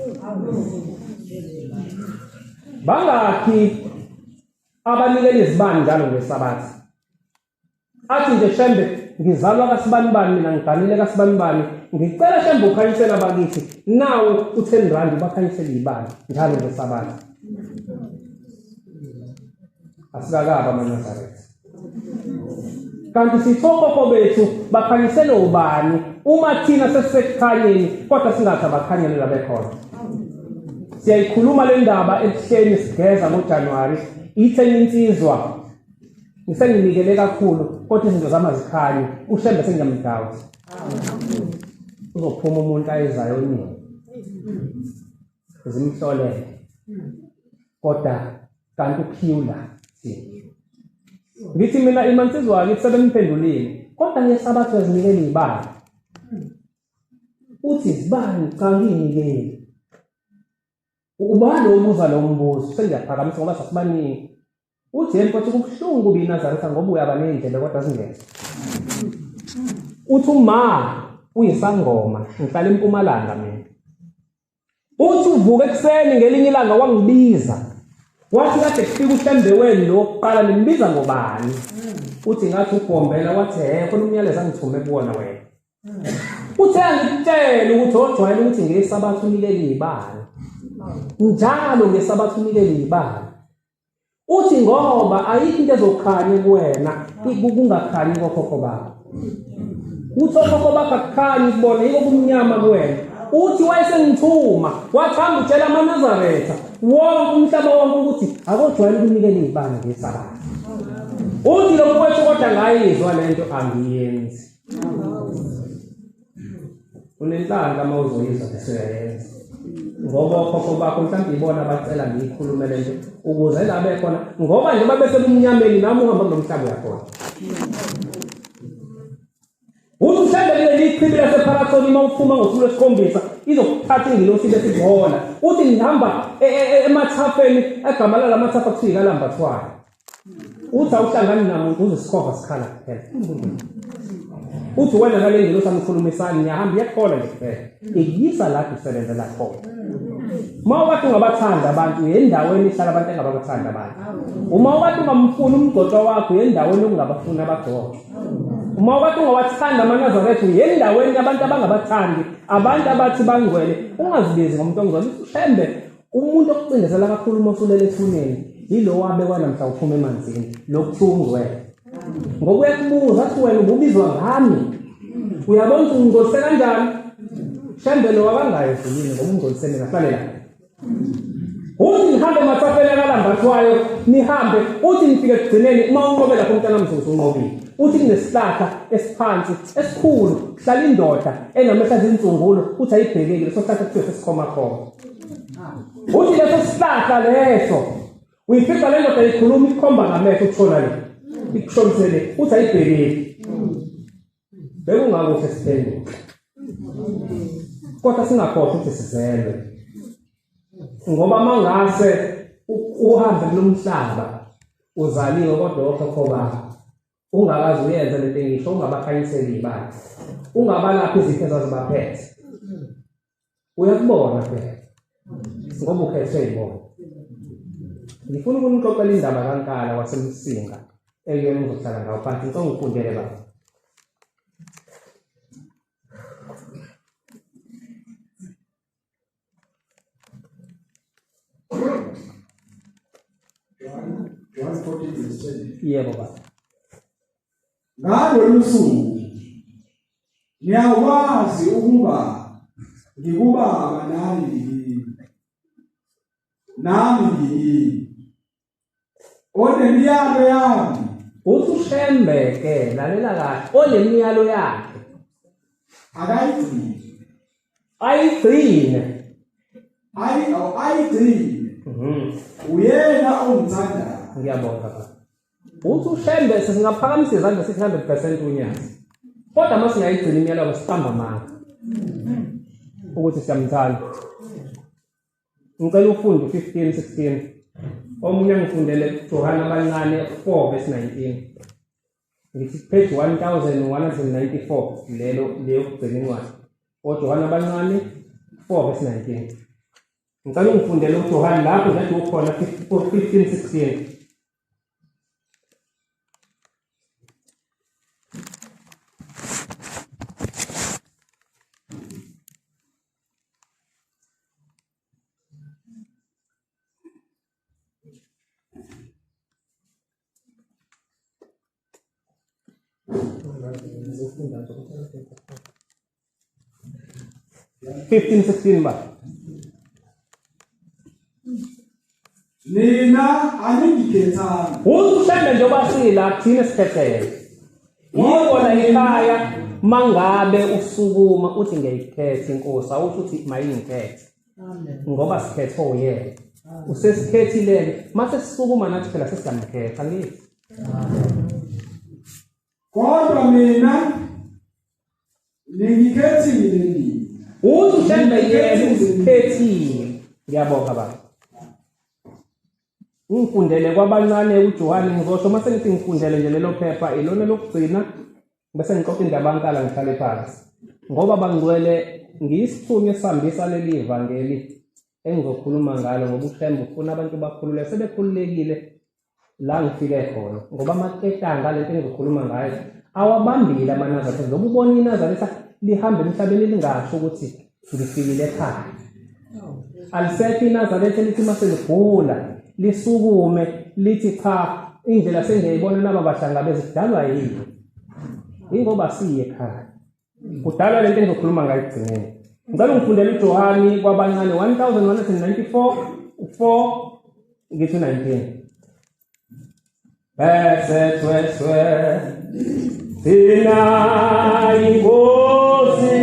Bangakhi abanikela izibani njalo ngeSabatha? Athi nje Shembe ngizalwa kasibanibani mina ngiganile kasibanibani ngicela Shembe ukhanyisele abakithi nawo u-10 rand ubakhanyisele ibani njalo ngesabatha. Asikakaba amaNazaretha. Kanti sithokhokho bethu bakhanyisele ubani uma thina sesisekukhanyeni kodwa singathi abakhanyele labekhona. Siyayikhuluma le ndaba ebuhleni sigeza ngoJanuwari ithe insizwa ngisenginikele kakhulu kodwa izinto zami azikhanyi ushembe sengiyamdawuthi uzophuma umuntu ayezayo nini zimhlolele kodwa kanti uphiwula ngithi mina imansizwa kithi sebemphendulile kodwa ngesabatha uyazinikela izibani uthi izibani cha ngiyinikeli ubani obuza lo mbuzo sengiyaphakamisa ngoba sasibaningi Uthi yena mfowethu kubuhlungu kubi iNazaretha ngoba uyaba ney'ndlebe kodwa zingezwa. Uthi uma uyisangoma ngihlala eMpumalanga mina. Uthi uvuka ekuseni ngelinye ilanga wangibiza. Wathi kade kufika uHlembe wenu lo wokuqala nimbiza ngobani? Uthi ngathi uGombela wathi he khona umyalezo angithume kuwona wena. Uthe angikutshele ukuthi ojwayele ukuthi ngesabatha unikele izibani. Njalo ngesabatha unikele izibani. Uthi ngoba ayikho into ezokhanya kuwena kungakhanyi kokhokho bakho. Uthi okhokho bakho akukhanyi kubona yiko kumnyama kuwena. Uthi wayesengithuma wathi hamba utshela amaNazaretha wonke umhlaba wonke ukuthi akojwayele ukunikela izibani ngesabatha. Uthi lo mfowethu kodwa ngayizwa lento angiyenzi. Unenhlanhla uma uzoyizwa bese uyayenza. Ngoba okhokho bakho mhlawumbe ibona abacela ngiyikhulume le nto ukuze la bekhona ngoba nje babesebumnyameni nami uhamba kulo mhlaba uyakhona. Uthi mhlawumbe kuleli chibi lasePharathoni uma uphuma ngosuku lwesikhombisa izokuthatha ingilosi bese ikuhola. Uthi ngihamba emathafeni egama lalamathafa kuthiwa ikalambathwane. Uthi awuhlangani namuntu uze isikhova sikhala kuphela. Uthi wena nale ngelosi anikhulumisani niyahamba iyakhola nje kuphela. Ikuyisa lapho usebenzela khona. Uma ukade ungabathanda abantu uye endaweni ehlala abantu engababathanda abantu. Uma ukade ungamfuni umgcotshwa wakho uye endaweni okungabafuni abagcotshwa. Uma ukade ungawathanda amaNazaretha uye endaweni yabantu abangabathandi, abantu abathi bangcwele, ungazibizi ngomuntu ongcwele. Ushembe umuntu okucindezela kakhulu uma usulele ethuneni yilo wabekwa namhla uphuma emanzini lokuthiwa ungcwele. Ngoba uyakubuza athi wena ububizwa ngami. Uyabona ukuthi ungcolise kanjani? Shembe lo wakangayo ezulwini ngoba ungcolise mina hlale la. Uthi nihambe emathafeni akalambathwayo nihambe uthi nifike ekugcineni uma unqobe lapho umntana mzuzu unqobile. Uthi kunesihlahla esiphansi esikhulu kuhlala indoda enamehla azinsungulo uthi ayibhekeki leso sihlahla kuthiwe sesikhomakhoma. Uthi leso sihlahla leso uyifica le ndoda ikhuluma ikhomba ngamehlo ukushona le ikushonisele uthi ayibhekeki. Bekungakuhle siphenduke. Kodwa singakhohlwa ukuthi sizelwe. Ngoba mangase uhambe kulomhlaba uzaliwe kodwa okhokho bakho ungakaze uyenze lento engisho ungabakhanyiseli ibandla ungabalaphi izifo ezazibaphethe uyakubona phela ngoba ukhethwe yibona ngifuna ukunixoxela indaba kaNkala waseMsinga ekuyona ngizohlala ngawo phansi ngicela ngifundele baba John 14 verse 10. Yebo baba. Ngalolu suku niyakwazi ukuba ngikubaba nani ngikini. Nami ngikini. Onemiyalo yami. Uthi uShembe ke lalela kahle onemiyalo yakhe. Akayigcine. Ayigcine. Ayi ayigcine. Mhm. Uyena ongithandayo. Ngiyabonga baba. Uthi uShembe singaphakamisa izandla sithi 100% unyazi. Kodwa uma singayigcina imiyalo siqamba amanga. Ukuthi siyamthanda. Ngicela ufunde u-15 16. Omunye angifundele Johane abancane 4 verse 19. Ngithi page 1194 lelo leyokugcina incwadi. OJohane abancane 4 verse 19. Ngicela ungifundele uJohane lapho nje ukhona 15 16. Fifteen sixteen ba. Nina aningikhethanga. Usushembe njengoba sila thina sikhethele. Yikona ekhaya mangabe usukuma uthi ngiyayikhetha inkosi awusho ukuthi mayingikhethe. Ngoba sikhethwe uyena. Usesikhethile mase sisukuma nathi phela sesiyamkhetha ngithi. Kodwa mina ningikhethile nina. Uthi uShembe yena usikhethile. Ngiyabonga baba. Ungifundele kwabancane uJohane ngizosho uma sengithi ngifundele nje lelo phepha ilona lokugcina bese ngixoxa indaba ankala ngihlale phansi. Ngoba bangcwele ngiyisithunywa esihambisa leli vangeli engizokhuluma ngalo ngoba uShembe ufuna abantu bakhululeke sebekhululekile la ngifike khona ngoba amaketanga lento engizokhuluma ngayo awabambile amaNazaretha njengoba ubona iNazaretha lihamba emhlabeni lingasho ukuthi ngifikile ekhaya alisekho iNazaretha elithi uma seligula lisukume lithi cha indlela sengiyayibona naba bahlangabeze kudalwa yini ingoba siye ekhaya kudalwa lento engizokhuluma ngayo ekugcineni ngicela ungifundele uJohani kwabancane 1194 4 ngithi 19 bese thweswe thina inkosi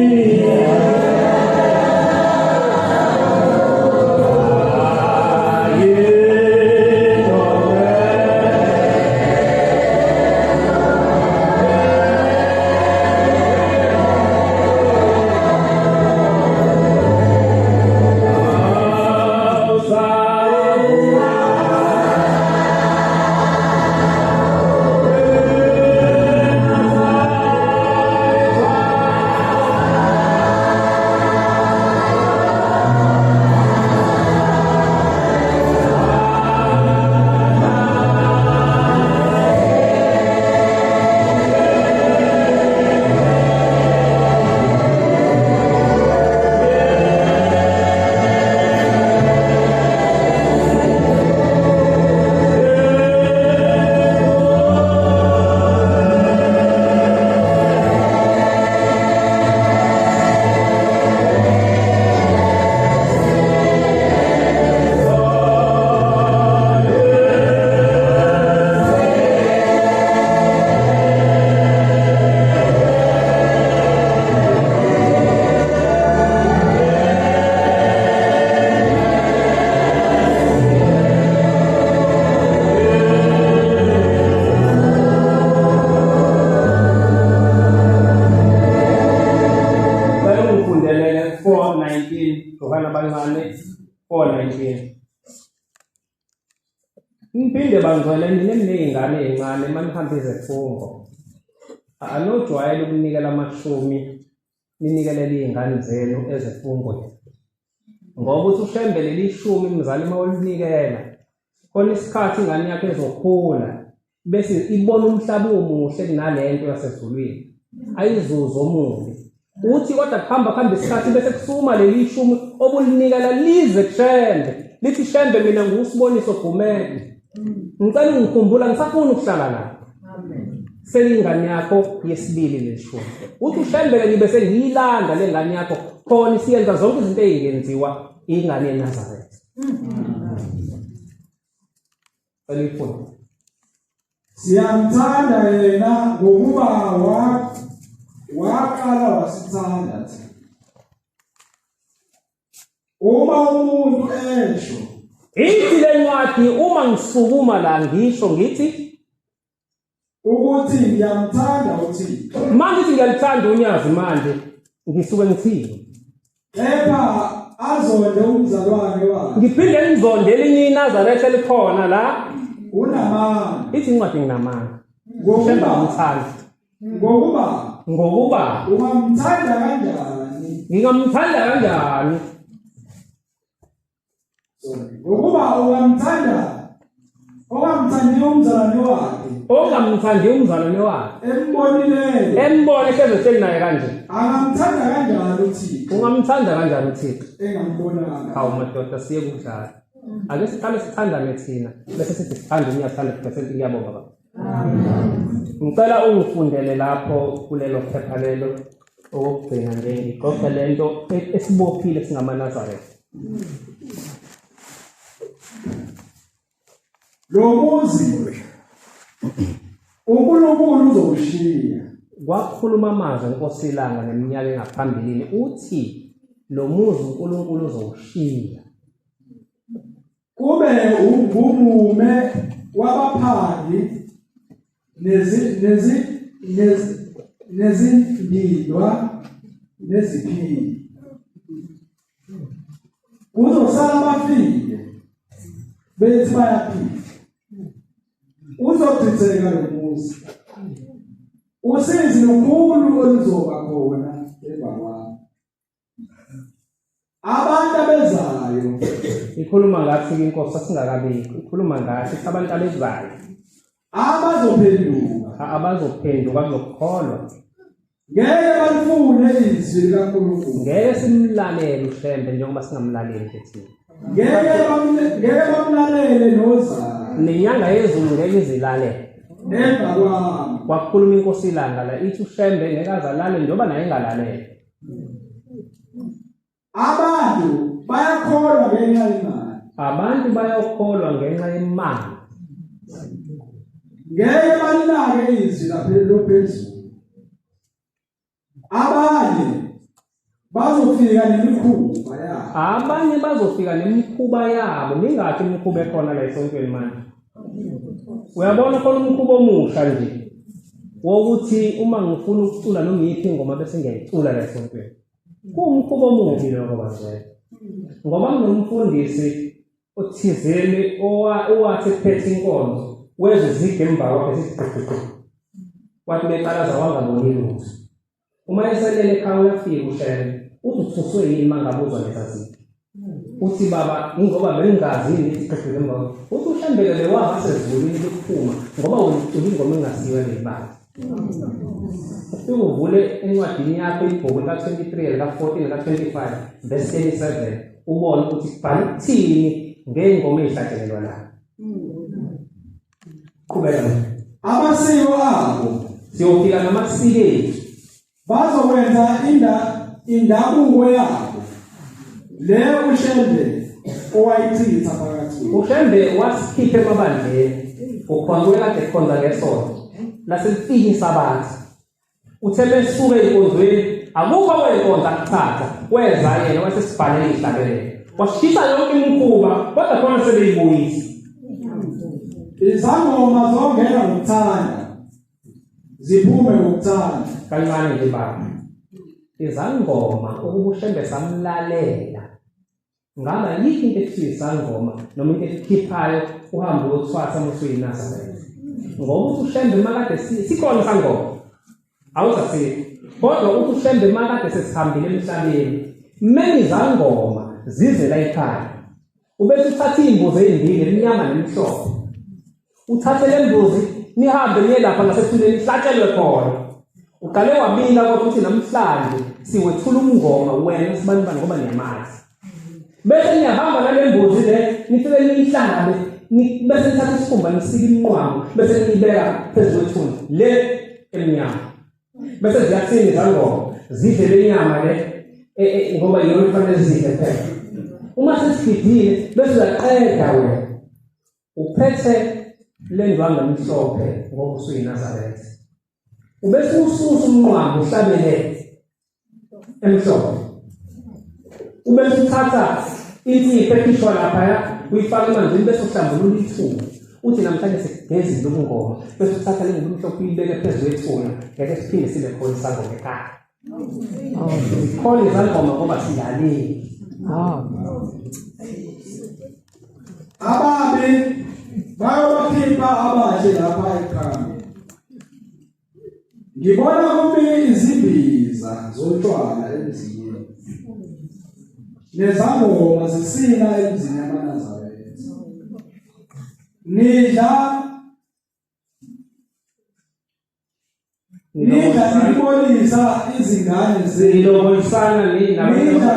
Bangcwele nina eniney'ngane ey'ncane uma nihamba izifungo anojwayele ukunikela amashumi ninikelele iy'ngane zenu ezifungweni ngoba uthi ushembe leli shumi mzali uma ulinikela khona isikhathi ingane yakho ezokhula bese ibona umhlaba omuhle kunalento yasezulwini ayizuze omubi uthi kodwa kuhamba kuhamba isikhathi bese kusuma leli shumi obulinikela lize kushembe lithi shembe mina ngiwusiboniso gumede ngicela ungikhumbula ngisafuna ukuhlala la selingane yakho yesibili leshumi uthi ushembeke ngibe sengiyilanda le ngane yakho khona isiyenza zonke izinto ey'ngenziwa ingane yenazaretha Elifunde. Siyamthanda yena ngokuba waqala wasithanda thina. Uma umuntu esho ithi le ncwadi uma ngisukuma la ngisho ngithi ukuthi ngiyamthanda uThixo. Manje ngithi ngiyalithanda unyazi manje ngisuke ngithini? Kepha azonde umzalwane wakhe. Ngiphinde ngizonde elinye iNazaretha elikhona la. Unamanga. Ithi incwadi nginamanga. Ngokuba umthanda. Ngokuba ngokuba ungamthanda kanjani? Ngingamthanda kanjani? Ngokuba ungamthanda ongamthandi umzalwane wakhe ongamthandi umzalwane wakhe embonileyo embone hleze ehleli naye kanje angamthanda kanjani uThixo ungamthanda kanjani uThixo engambonanga hawu madoda siye kudlala ake siqale sithandane thina bese sithi sithanda umnyazi 100% ngiyabonga baba Ngicela ungifundele lapho kulelo phepha lelo okokugcina nje ngixoxe lento esibophile singamaNazaretha. Lo muzi uNkulunkulu uzowushiya. Kwakhuluma amazwi enkosi ilanga neminyaka engaphambilini uthi lo muzi uNkulunkulu uzowushiya. Kube ungumume wabaphangi nezi nezi nezindidwa neziphili. Kuzosala abafile bethi bayaphila. Uzochitheka lo muzi. Usizi lukhulu oluzoba khona emva kwami. Abantu abezayo ikhuluma ngathi inkosi asingakabikho ikhuluma ngathi abantu abezayo abazophenduka abazophenduka kuzokholwa ngeke balifune izwi likaNkulunkulu ngeke simlalele uShembe njengoba singamlaleli nje thina ngeke ngeke bamlalele nozalo nenyanga yezulu ngeke izilalele emva kwami kwakhuluma inkosi ilanga la ithi uShembe ngeke azalale njengoba naye engalalele Abantu bayakholwa ngenxa yemali. Abantu bayokholwa ngenxa yemali. Ngeke balinake izwi lophezulu. Abanye bazofika nemikhuba yabo. Abanye bazofika nemikhuba yabo. Mingakhi imikhuba ekhona la esontweni manje? Uyabona khona umkhuba omusha nje wokuthi uma ngifuna ukucula noma iyiphi ingoma bese ngiyayicula la esontweni. Kuwumkhuba omubi lokho bazwela. Ngoba kunomfundisi othizeni owathi ephethe inkonzo wezwe izigi emva kwakhe zithi gqigqigqi. Wathi beqalaza wangaboni lutho. Uma eselele ekhaya uyafika uShembe uthi uthuswe yini uma ngabe uzwa leza zinto. Uthi baba ingoba bengingazi yini ukuthi qedile emva uthi uShembe-ke bewaba sezulwini lokuphuma ngoba wena ucula ingoma engasiyo yaleli Ufike uvule encwadini yakho ibhuku lika-23 lika-14 lika-25 verse 37 ubone ukuthi kubhala ukuthini ngey'ngoma ey'hlatshelelwa la. Qhubeka. Amasiko abo siyofika namasiko ethu bazokwenza inda indabuko yabo le uShembe owayichitha phakathi uShembe wasikhipha emabandleni ukhonza kade khonza ngesonto laselifika isabatha Uthe besuka ey'nkonzweni akukho kwey'nkonzo akuthatha weza yena wasesibhalele ihlabelelo washisa yonke imikhuba kodwa khona sebeyibuyisa izangoma zongena ngokuthanda ziphume ngokuthanda kancane nje baba izangoma ukuba ushembe samlalela. Ngabe ayikho into ekuthiwa isangoma noma into ekukhiphayo uhambe uyothwasa uma usuyinazaretha. Ngoba uthi uShembe makade sikhona isangoma. Awusasikho. Kodwa uthi uShembe makade sesihambile emhlabeni. Many izangoma zize la ekhaya. Ubese uthatha iy'mbuzi ey'mbili emnyama nemhlophe. Uthathe le mbuzi nihambe niye lapha ngasethuneni ihlatshelwe khona. Uqale wabika kodwa uthi namhlanje siwethula umngoma wena sibanibani ngoba niyamazi. Bese niyahamba nale mbuzi le nifike niyihlabe bese nithatha isikhumba nisike iminqwamo bese niyibeka phezu kwethuna le emnyama. Bese ziyathini izangoma zidle le nyama le e, e, ngoba iyona kufanele zidle phela. Uma sesigidile bese uyaqeda wena Uphethe le ndwangu emhlophe ngoba usuyiNazaretha. Ubese ususa umnqwambo uhlabele emhlophe. Ubese uthatha insipho ekhishwa laphaya uyifake emanzini bese uhlambulula ithuna. Uthi namhlanje sigezile ubungoma bese uthatha le ngubo emhlophe uyibeke phezu kwethuna ngeke siphinde sibe khona isangoma ekhaya. Zikhona izangoma ngoba silalile. Ababi bayobakhipha abahle lapha ekhaya. Ngibona kumi izimbiza zotshwala emzini. Nezangoma zisina emzini yamaNazaretha. Nidla Nidla nibolisa izingane zenu. Nilobolisana nina. Nidla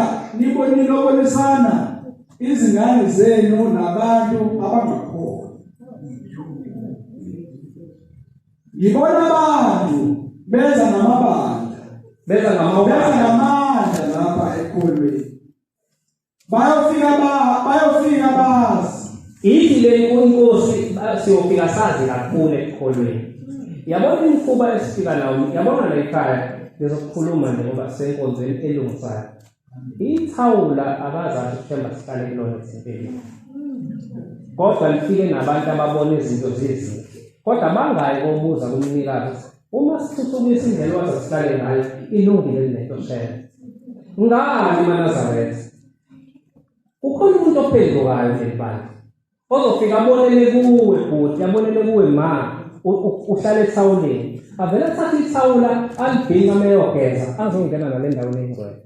nilobolisana izingane zenu nabantu abangakholwa. Ngibona abantu beza namabandla. Beza ngamandla. Beza ngamandla lapha ekholweni. Bayofika ba bayofika bazi. Ithi le inkosi siyofika sazi kakhulu ekukholweni. Yabona imikhuba esifika nawo, yabona la ekhaya ngizokukhuluma nje ngoba senkonzweni elungisayo. Ithawula akazazi ukuthemba sihlale kulona ethempelini. Kodwa lifike nabantu ababona izinto zizinhle. Kodwa bangayi kobuza kumnikazi uma sithuthukisa indlela owaze sihlale ngayo ilungile lento shela. Ngani maNazaretha? Kukhona umuntu ophendukayo kuleli bandla ozofika abonele kuwe bhuti, abonele kuwe ma, uhlale ethawuleni. Avele athathe ithawula alibhinqa uma eyogeza azongena nale ndaweni engcwele.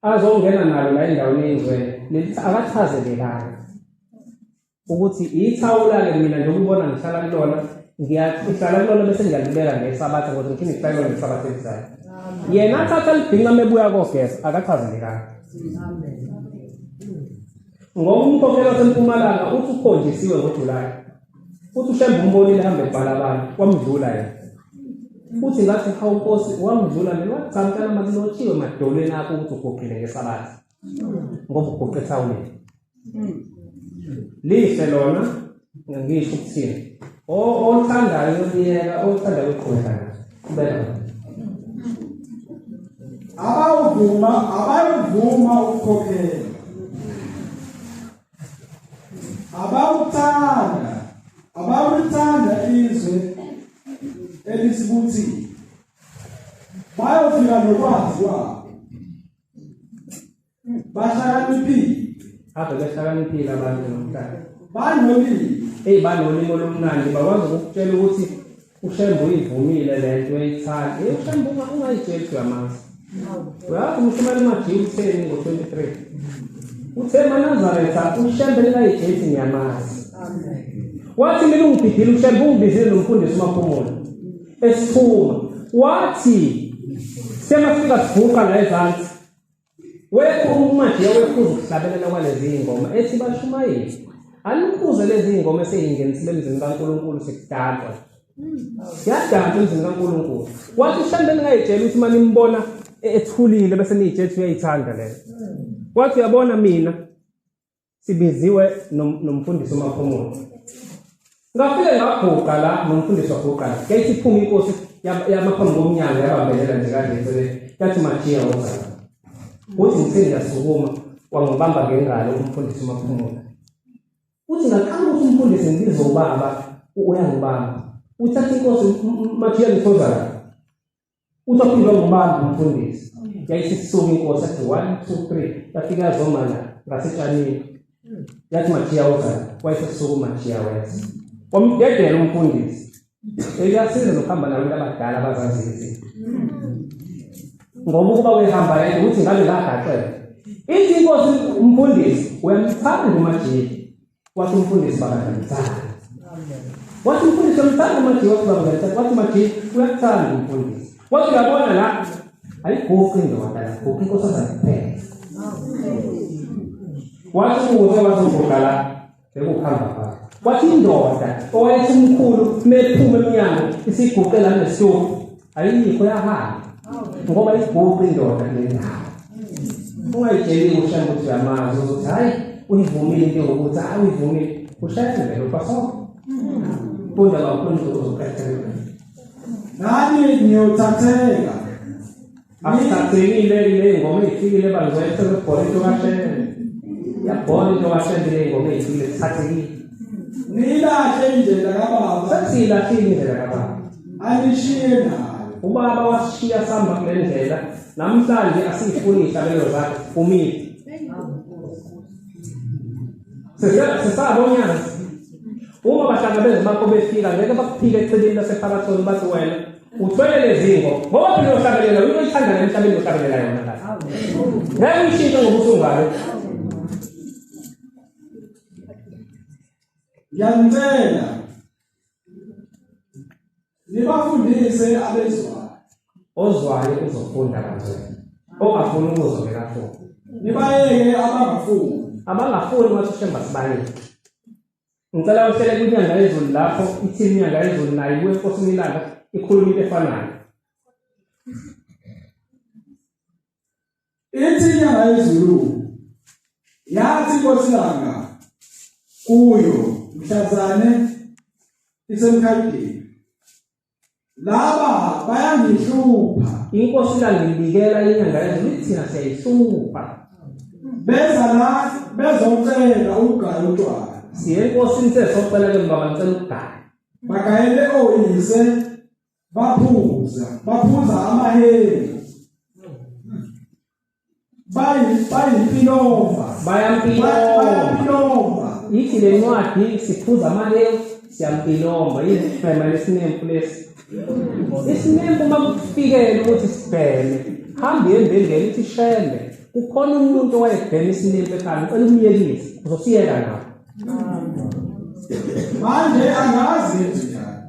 Azongena nalo la endaweni engcwele. Leli akachazelekayo ukuthi ithawula-ke mina njengoba ubona ngihlala kulona ngiyahlala kulona bese ngiyalibeka ngesabatha ngoba ngiphinde ngihlale kulona ngesabatha elizayo. Yena athatha libhinqa uma ebuya kogeza akachazelekanga. Ngoba umkhokhelo waseMpumalanga uthi ukhonjisiwe ngoJulayi. Uthi uShembe umbonile hambe ebhala abantu wamdlula yena. Uthi ngathi hawu Nkosi wangidlula mina wathi cha mntana makulotshiwe emadolweni akho ukuthi uguqile ngesabatha. Ngoba uguqe ethawuleni. Lihle lona ngisho ukuthini. Othandayo uyoliyeka, othandayo uqhubeka naso. Qhubeka. Abawuvuma abayuvuma ukukhokhela. Abawuthanda abawuthanda izwe elisibuthile. Bayofika nokwazi kwabo. Bahlakaniphile. Ave behlakaniphile abantu namhlanje. Banolimi. Eyi banolimi olumnandi bakwazi ukukutshela ukuthi uShembe uyivumile le nto uyayithanda. Eyi uShembe ungayitsheli uyamazi. Uyazi umshumela uMajiya utheni ngo-23. Uthe maNazaretha uShembe ningayitsheli ngiyamazi. Wathi mina ungibhidile uShembe ungibizile nomfundisi uMaphumulo. Esiphuma wathi semafika sivuka la ezansi Wekho uMajiya wekhuza ukuhlabelela kwalezi ngoma ethi bashumayeli. Anikhuze lezi ngoma eseyingenisile emzini kaNkulunkulu sekudanswa. Siyadansa emzini kaNkulunkulu. Wathi uShembe ningayitshela ukuthi uma nimbona ethulile bese niyitshela ukuthi uyayithanda leyo. Wathi uyabona mina sibiziwe nomfundisi uMaphumulo. Ngafike ngaguqa la nomfundisi waguqa la. Yayithi iphuma inkosi yamaphambi komnyango yabambelela nje kanje eceleni. Yathi Majiya woza. Uthi ngithe ngiyasukuma wangibamba ngengalo umfundisi uMaphumulo. Uthi ngaqala ukuthi umfundisi ngibize ubaba uyangibamba. Uthatha inkosi Majiya ngithoza la. Uthi waphindwa ngubani umfundisi. Yayisisuka inkosi yathi 1 2 3 yafika yazoma la ngasetshanini. Yathi Majiya uza, wayesesuka uMajiya weza. Wamdedela umfundisi. Kuyasiza nokuhamba nabantu abadala abazaziyo izinto. Ngoba ukuba uyahamba yedwa ukuthi ngabe ngagaxela. Ithi inkosi umfundisi uyamthanda uMajiya. Wathi umfundisi baba ngiyamthanda. Wathi umfundisi uyamthanda uMajiya, wathi baba ngiyamthanda. Wathi uMajiya uyakuthanda umfundisi. Wathi uyabona la ayiguqi indoda la, guqa inkosazane kuphela. Wathi ukuze wazoguqa la bekuhamba phakathi. Wathi indoda owayethi umkhulu mephuma emnyango isiguqe la nesitofu ayikho yahamba ngoba iguqi indoda kule ndawo. Ungayitsheli uShembe ukuthi uyamazi uzothi hayi uyivumile into yokuthi hayi uyivumile uShembe lo pasoko. Funda baba uzoqedela. Nani niyothatheka. Asithathekile le ngoma eyifikile bangizoyethe bebhola into kaShembe. Yabhola into kaShembe le ngoma eyifikile sithathekile. Nilahle indlela kababa. Sesiyilahlile indlela kababa. Anishiye nayo. Ubaba wasishiya sihamba kule ndlela. Namhlanje asiyifuni ihlabelo zakhe umile. Sesabonyazi. Uma bahlangabeze bakho befika ngeke bakuphike echibini lasephakathoni bathi wena uthwele lezi ngo ngoba phela uyohlabelela into oyithanda emhlabeni uyohlabelela yona kahle. Ngeke uyishintshe ngoba usungale. Ngiyanicela nibafundise abezwayo. Ozwayo uzofunda kangcono. Ongafuni ukuzwa ngeke afunde. Nibayeke abangafuni. Abangafuni wathi uShembe sibayeke. Ngicela uhlele kwinyanga yezulu lapho ithi inyanga yezulu nayo ibuye enkosini ilanga ikhuluma into efanayo. Ithi inyanga yezulu yathi inkosi ilanga kuyo mhlazane isemkhayidini laba bayangihlupha. Inkosi ilanga ibikela inyanga yezulu ithi thina siyayihlupha. Beza la bezocela ukugaya utshwala. Siye enkosini sesocela ke baba ngicela ukugaya. Bagayele oyise baphuza amaheli. Bayimpilomba. Bayampilomba. Ithi le ncwadi siphuza amaheli siyampilomba. Yisibhema lesinempu lesi. Isinempu uma kufikele ukuthi sibheme hambe embendeni ithi Shembe kukhona umuntu owayebhema isinempu ekhaya ngicela umyekise uzosiyeka nawe. Manje angazi njani.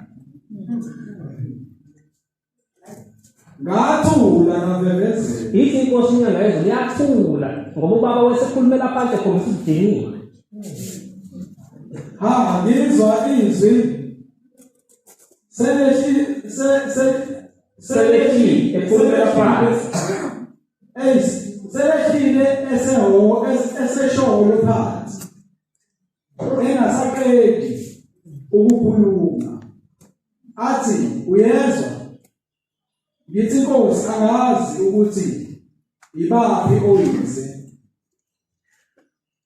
Ngathula ngavevezela. Ithi inkosi inyanga yezulu yathula ngoba ubaba wesekhulumela phansi ekhombisa ukudiniwe. Ha ngizwa izwi selehlile ekhulumela phansi. Selehlile esesholo phansi. Engasaqedi ukukhuluma. Athi uyezwa ngithi inkosi angazi ukuthi ibaphi oyise.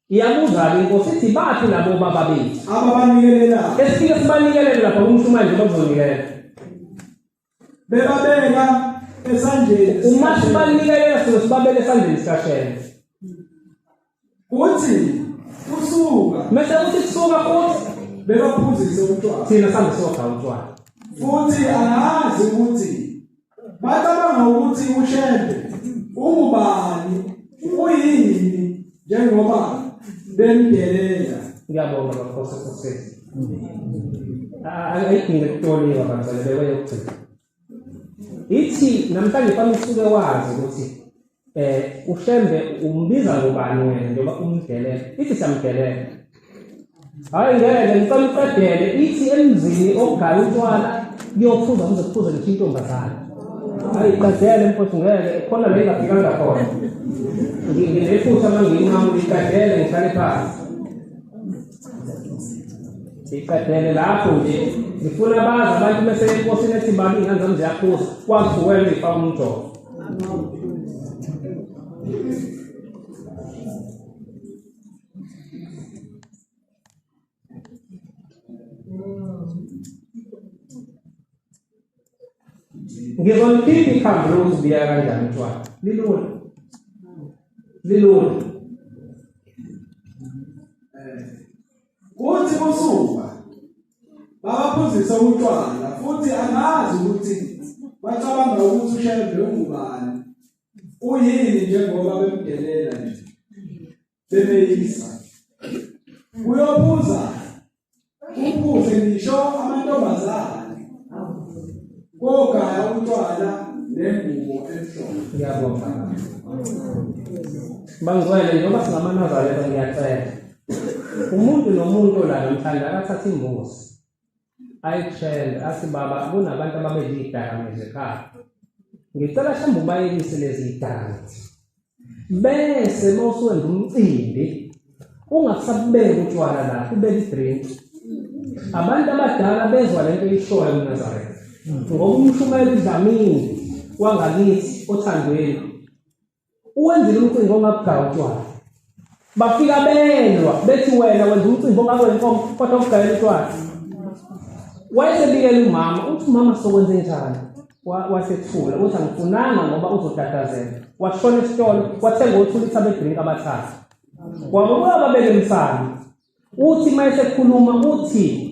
Iyabuza inkosi ithi baphi labo baba bethu ababanikelelayo. Esifike sibanikelele lapha kumshumayeli nje bazonikela. Bebabeka esandleni. Uma sibanikelela sizobe sibabeka esandleni sikaShembe. Kuthi kusuka. Mese kuthi kusuka futhi bebaphuzise utshwala. Thina sambe sokha utshwala. Futhi angazi ukuthi bacabanga ukuthi uShembe ungubani uyini njengoba bemdelela. Ngiyabonga bakhosi kusisi. Ayidinge ukutoliwa bantwana bekweyokugcina. Ithi namhlanje fanele usuke wazi ukuthi uShembe umbiza ngobani wena njengoba umdelela. Ithi siyamdelela. Hayi ngeke ngicela uqedele. Ithi emzini ogaya utshwala kuyophuza kuze kuphuze ngisho intombazane. Hayi qedele mfowethu ngeke khona la ingafikanga khona. Nginephutha manginqamula iqedele ngihlale phansi. Iqedele lapho nje ngifuna bazi abantu bese enkosini ethi baba ingane zami ziyaphuza kwazi wena ifaka umjovo. Ngizoliphipha ikhambi lokuzibiya kanjani utshwala. Lilula. Lilula. Kuthi kusuka babaphuzisa utshwala futhi angazi ukuthi bacabanga ukuthi uShembe ungubani. Uyini njengoba bemdelela nje. Bemeyisa. Uyophuza uphuze ngisho amantombazane. Kogaya utshwala nengubo emhlophe. Ngiyabonga. Bangcwele njengoba singamaNazaretha ngiyacela. Umuntu nomuntu la namhlanje akathathe imbuzi ayithende athi baba kunabantu ababedla iy'dakamizwa ekhaya. Ngicela mhlawumbe ubayekise lezi y'dakamizwa. Bese uma usuwenza umcimbi ungasabubeki utshwala la ubeke idrink. Abantu abadala bezwa lento eyishoyo eMnazaretha. Ngoba umshumayeli uDlamini wangakithi othandweni uwenzile umcimbi ongabugaya utshwala bafika belwa bethi wena wenza umcimbi ongakwenkomo kodwa ukugayela utshwala wayesebikela umama uthi umama sokwenze njani wasethula uthi angifunanga ngoba uzotatazela washona esitolo wathenga othulitha bedrink abathathu wabuya babeke emsamo uthi uma esekhuluma uthi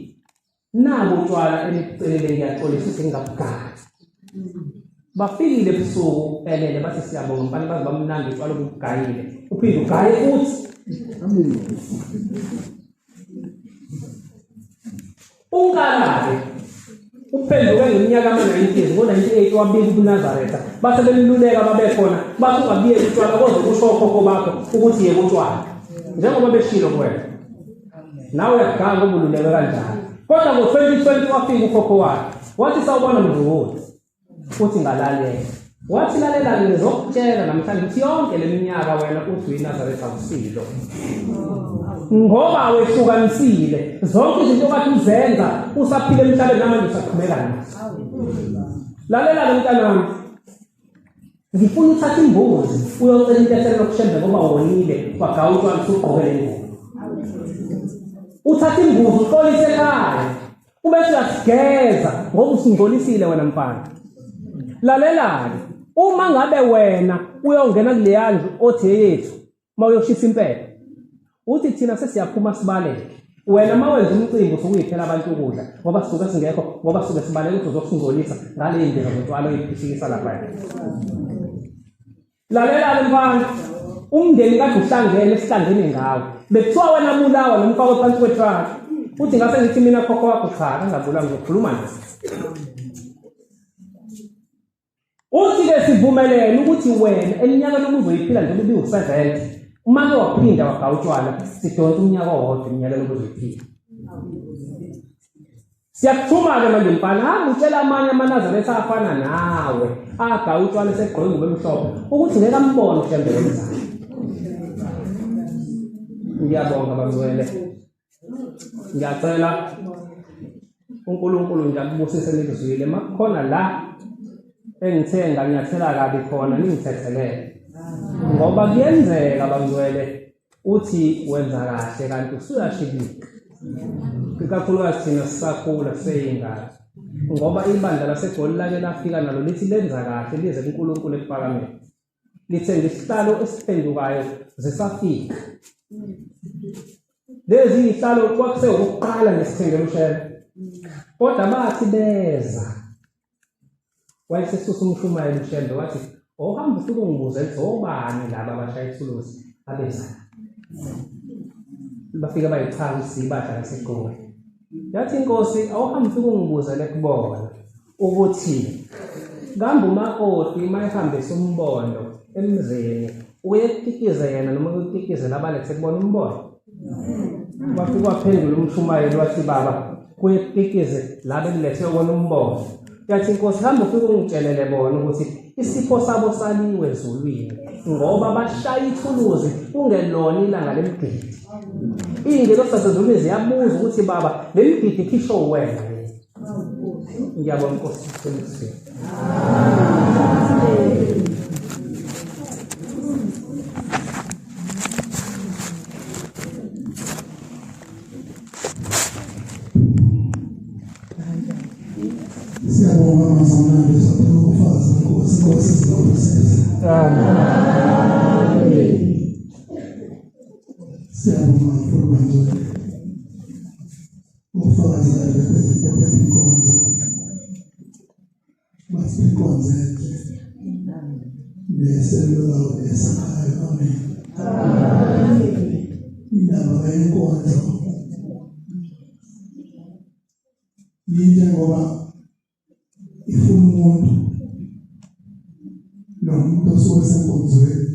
Nabu utshwala enikucelile ngiyaxolisa ukuthi ngingabugadi. Bafikile ebusuku elele bathi siyabonga mfana baze bamnandi utshwala obugayile. Uphinde ugaye futhi. Unkala-ke uphenduke ngeminyaka ama-90s ngo-98 wabika ubuNazaretha base bemluleka babekhona bathi ungabiyeki utshwala koze kusho okhokho bakho ukuthi yeka utshwala njengoba beshilo kuwena nawe uyaganga ubululeke kanjani kodwa ngo-2020 wafika ukhokho wakhe wathi sawubona mzukulu uthi ngalalela wathi lalela-ke ngizokutshela namhlanje ukuthi yonke le minyaka wena uthi uyiNazaretha awusilo ngoba wehlukanisile zonke izinto okade uzenza usaphila emhlabeni namanje usaqhubeka nazo lalela-ke mntanami Ngifuna uthathe imbuzi uyocela intethelelo kuShembe ngoba wonile wagawutshwa usugqoke le ngubo. Uthathe imbuzi uxolise ekhaya ubese uyasigeza ngoba usingcolisile wena mfana. Lalela-ke uma ngabe wena uyongena kuleya ndlu othi eyethu uma uyoshisa impepho uthi thina sesiyaphuma sibaleke wena uma wenza umcimbi usuke uyiphela abantu ukudla ngoba sisuke singekho ngoba suke sibaleke ukuthi uzosingcolisa ngale ndlela zotshwala oyiphishikisa lapha lalela-ke mfana umndeni kade uhlangene esihlangene ngawo bekuthiwa wena bulawa noma ufakwe phansi kwetruck uthi ngase ngithi mina khokho wakho cha kangabulawa ngizokhuluma naye Uthi-ke sivumelene ukuthi wena eminyakeni obuzoyiphila njengoba ubiwu-70 uma ke waphinda wagaya utshwala sidonsa umnyaka owodwa eminyakeni obuzoyiphila. Siyakuthuma-ke manje mfana, hamba utshela amanye amaNazaretha afana nawe agaya utshwala esegqoke ingubo emhlophe ukuthi ngeke ambone uShembe lomzali. Ngiyabonga bangcwele. Ngiyacela uNkulunkulu nje akubusise nikuzwile makukhona la engithe nganyathela kabi khona ningithethelele ngoba kuyenzeka bangcwele uthi wenza kahle kanti usuyashibika ikakhulukazi thina sisakhula seyingane ngoba ibandla laseGoli lake lafika nalo lithi lenza kahle lize kuNkulunkulu ekuphakameni lithenga isihlalo esiphendukayo zisafika lezi izihlalo kwakusewukuqala ngesithengela ushela kodwa bathi beza wayesesusa umshumayeli ushembe wathi ohamba ufike ungibuze ukuthi obani laba abashaya ithuluzi abeza bafike bayichaza ukuthi siyibandla laseGoli yathi inkosi awuhambe ufike ungibuzele kubona ukuthi kambe umakoti uma ehambisa umbondo emzini uye kutikize yena noma kutikize labalethe kubona umbondo wafike waphendula umshumayeli wathi baba kuye kutikize la bekulethe kubona umbondo yathi inkosi hamba ufike ungitshelele bona ukuthi isipho sabo saliwe ezulwini ngoba bashaya ithuluzi kungelona ilanga lemgidi iy'ngelosi zasezulwini ziyabuza ukuthi baba le mgidi ikhishwe wena Ngiyabonga Nkosi sikusize. Siyabonga mazamnandi saphela ukufaza Nkosi Nkosi zikubusise. Amen. Siyabonga kakhulu bangcwele. Ufakazi bephethe inkonzo. Basiphe inkonzo enhle. Neseluleko esakhayo. Amen. Indaba yenkonzo yinto ngoba ifuna umuntu lo muntu osuke esenkonzweni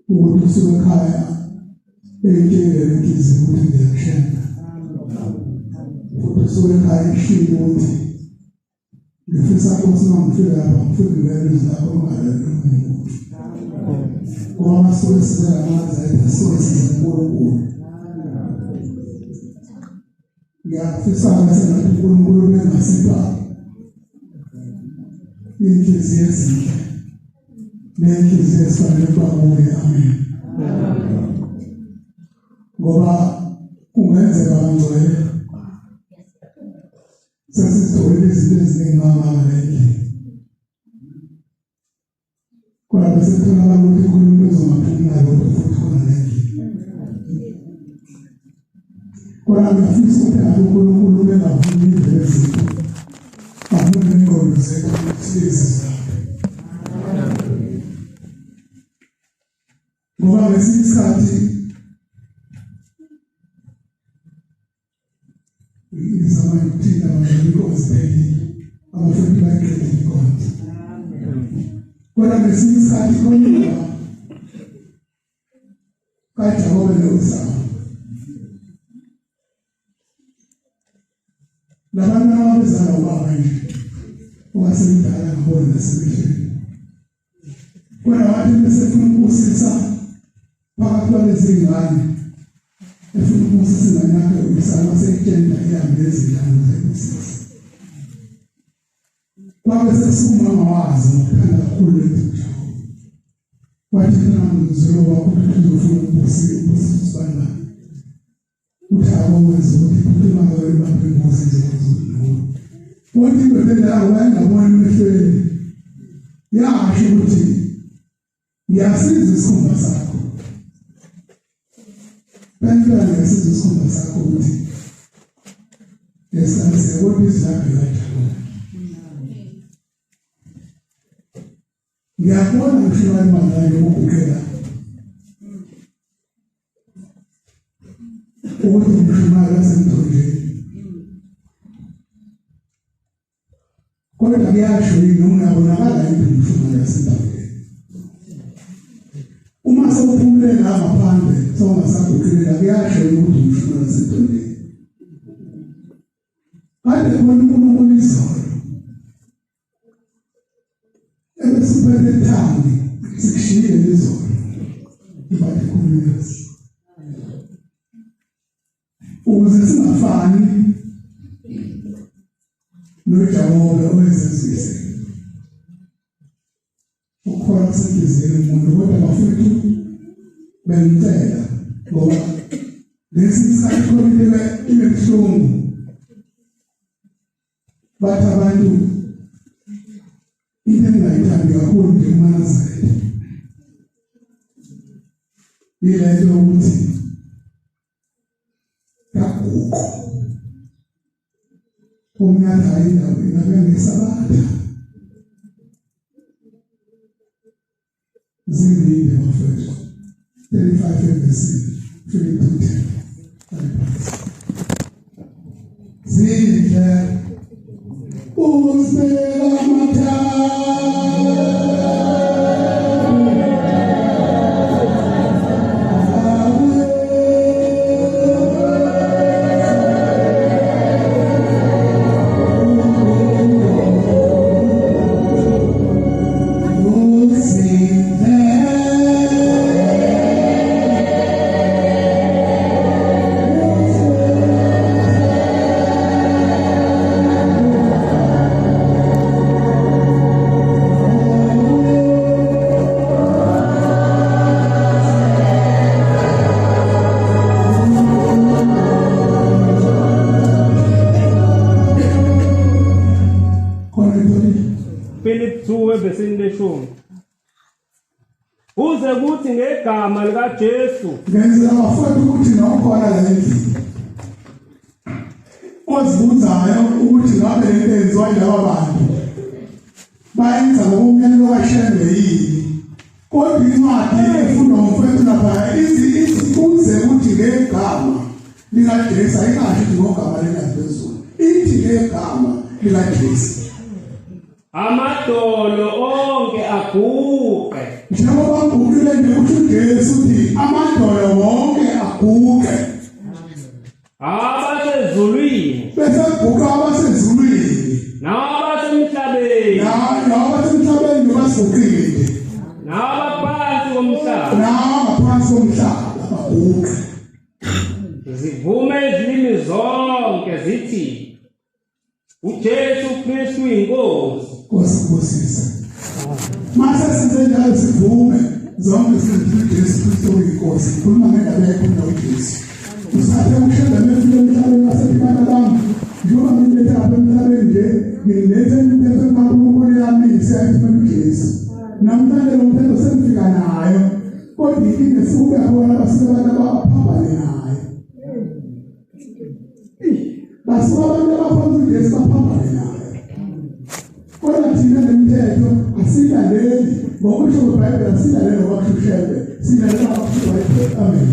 ukuthi usuke ekhaya eyitshele inhliziyo ukuthi ngiyakushenda futhi usuke ekhaya eshilo ukuthi ngifisa ukuthi uma ngifika lapha ngifike ngilele izwi lakho ngingalaleli omunye umuntu ngoba masuke size namazaretha sisuke size uNkulunkulu. Ngiyafisa sengathi uNkulunkulu bengasipha inhliziyo ezinhle nenhliziyo esifanele ukuba kuye. Amen. Ngoba kungenzeka ngcwele sesizitholile izinto eziningi ngamanga lendlela kodwa bese kutholakala ukuthi khona umuntu ozongaphumi nalokho futhi khona lendlela. Kodwa ngiyafisa ukuthi ngabe uNkulunkulu ubengavumi indlela ezinto avune ingqondo zethu ukuthi lezi zakhe, ngoba ngesinye isikhathi ngizama ukuthinta abantu inkonzo iphelile, abafowethu bayiqedile inkonzo, kodwa ngesinye isikhathi khona indaba kaJakobe no-Esawu labantu ababezala ubaba nje owasemdala ngabona nasemehlweni, kodwa wathi besefuna ukubusisa phakathi kwalezi ngane, efuna ukubusisa ingane yakhe u-Isaka, waseyitshela ihambe nezingane zayibusisa. Kwabe sesumama wazi ngokuthanda kakhulu lento uJakobe wathi mnami ngizwelo wakho ukuthi uzofuna ukubusisa ubusisa usibani bani uthi akwenza ukuthi phuthuma ngayo ibambe ingozi nje kwazulu. Wathi indoda endala wayengabona emehlweni yasho ukuthi ngiyasiza isikhumba sakho bantwana, ngiyasiza isikhumba sakho ukuthi esanise, kodwa izwi lakho likaJakobe ngiyakubona ngisho imali yokuguqela ukuthi ngishumayela semthonjeni, kodwa kuyasho yini noma uyabonakala yini ngishumayela sendaweni uma sewuphumule la ngaphandle sewungasaguqilela, kuyasho yini ukuthi ngishumayela semthonjeni? Kade khona uNkulunkulu izolo ebesiphethe thangi sikushiyile izolo ibathi khululeka ukuze singafani noJakobe owezenzise ukhona kusenhliziyweni umuntu. Kodwa bafethu bengicela, ngoba lesi isikhathi khona into ibe buhlungu, bathi abantu into engingayithandi kakhulu nje kumaNazaretha yile nto yokuthi kaguqo umnyaka indawo ingabe ngesabatha zinginde bafethu 35 evesini Philippi 2:10 zindle uzibeka amathanga. Philip 2 evesini leshumi. Kuze kuthi ngegama likaJesu. Ngenzela bafowethu ukuthi nokhona la endlini ozibuzayo ukuthi ngabe lento yenziwa yilaba bantu bayenza ngokomyalelo kaShembe yini, kodwa incwadi efundwa ngumfowethu lapha ithi ithi kuze kuthi ngegama likaJesu, ayingasho ukuthi ngogama likaJesu, ithi ngegama likaJesu. Amadolo onke aguqe. Njengoba ngiguqile nje kusho uJesu ukuthi amadolo wonke aguqe. Abasezulwini. Bese guqa abasezulwini. Nabasemhlabeni. Nabasemhlabeni basiguqile nje. Nabaphansi komhlaba. Nabaphansi komhlaba baguqe. Zivume izilimi zonke zithi uJesu Kristu inkosi. Nkosi kubusise. Mase senze njalo sivume zonke sithi uJesu Kristu uyinkosi. Khuluma ngendaba yakho noJesu. Usathe ushela emefile emhlabeni wasethi bami. Njengoba ngiletha apha emhlabeni nje ngilethe imithetho kaNkulunkulu yamise ayithumela uJesu. Namhlanje lo mthetho sengifika nayo. Kodwa inkinga sikuke khona basuke abantu abaphambane nayo. Basuka abantu abakhonza uJesu baphambane naye. Kodwa thina nemithetho asilaleli ngokusho kweBhayibheli, asilaleli ngoba kusho uShembe, silalela ngokusho kweBhayibheli. Amen.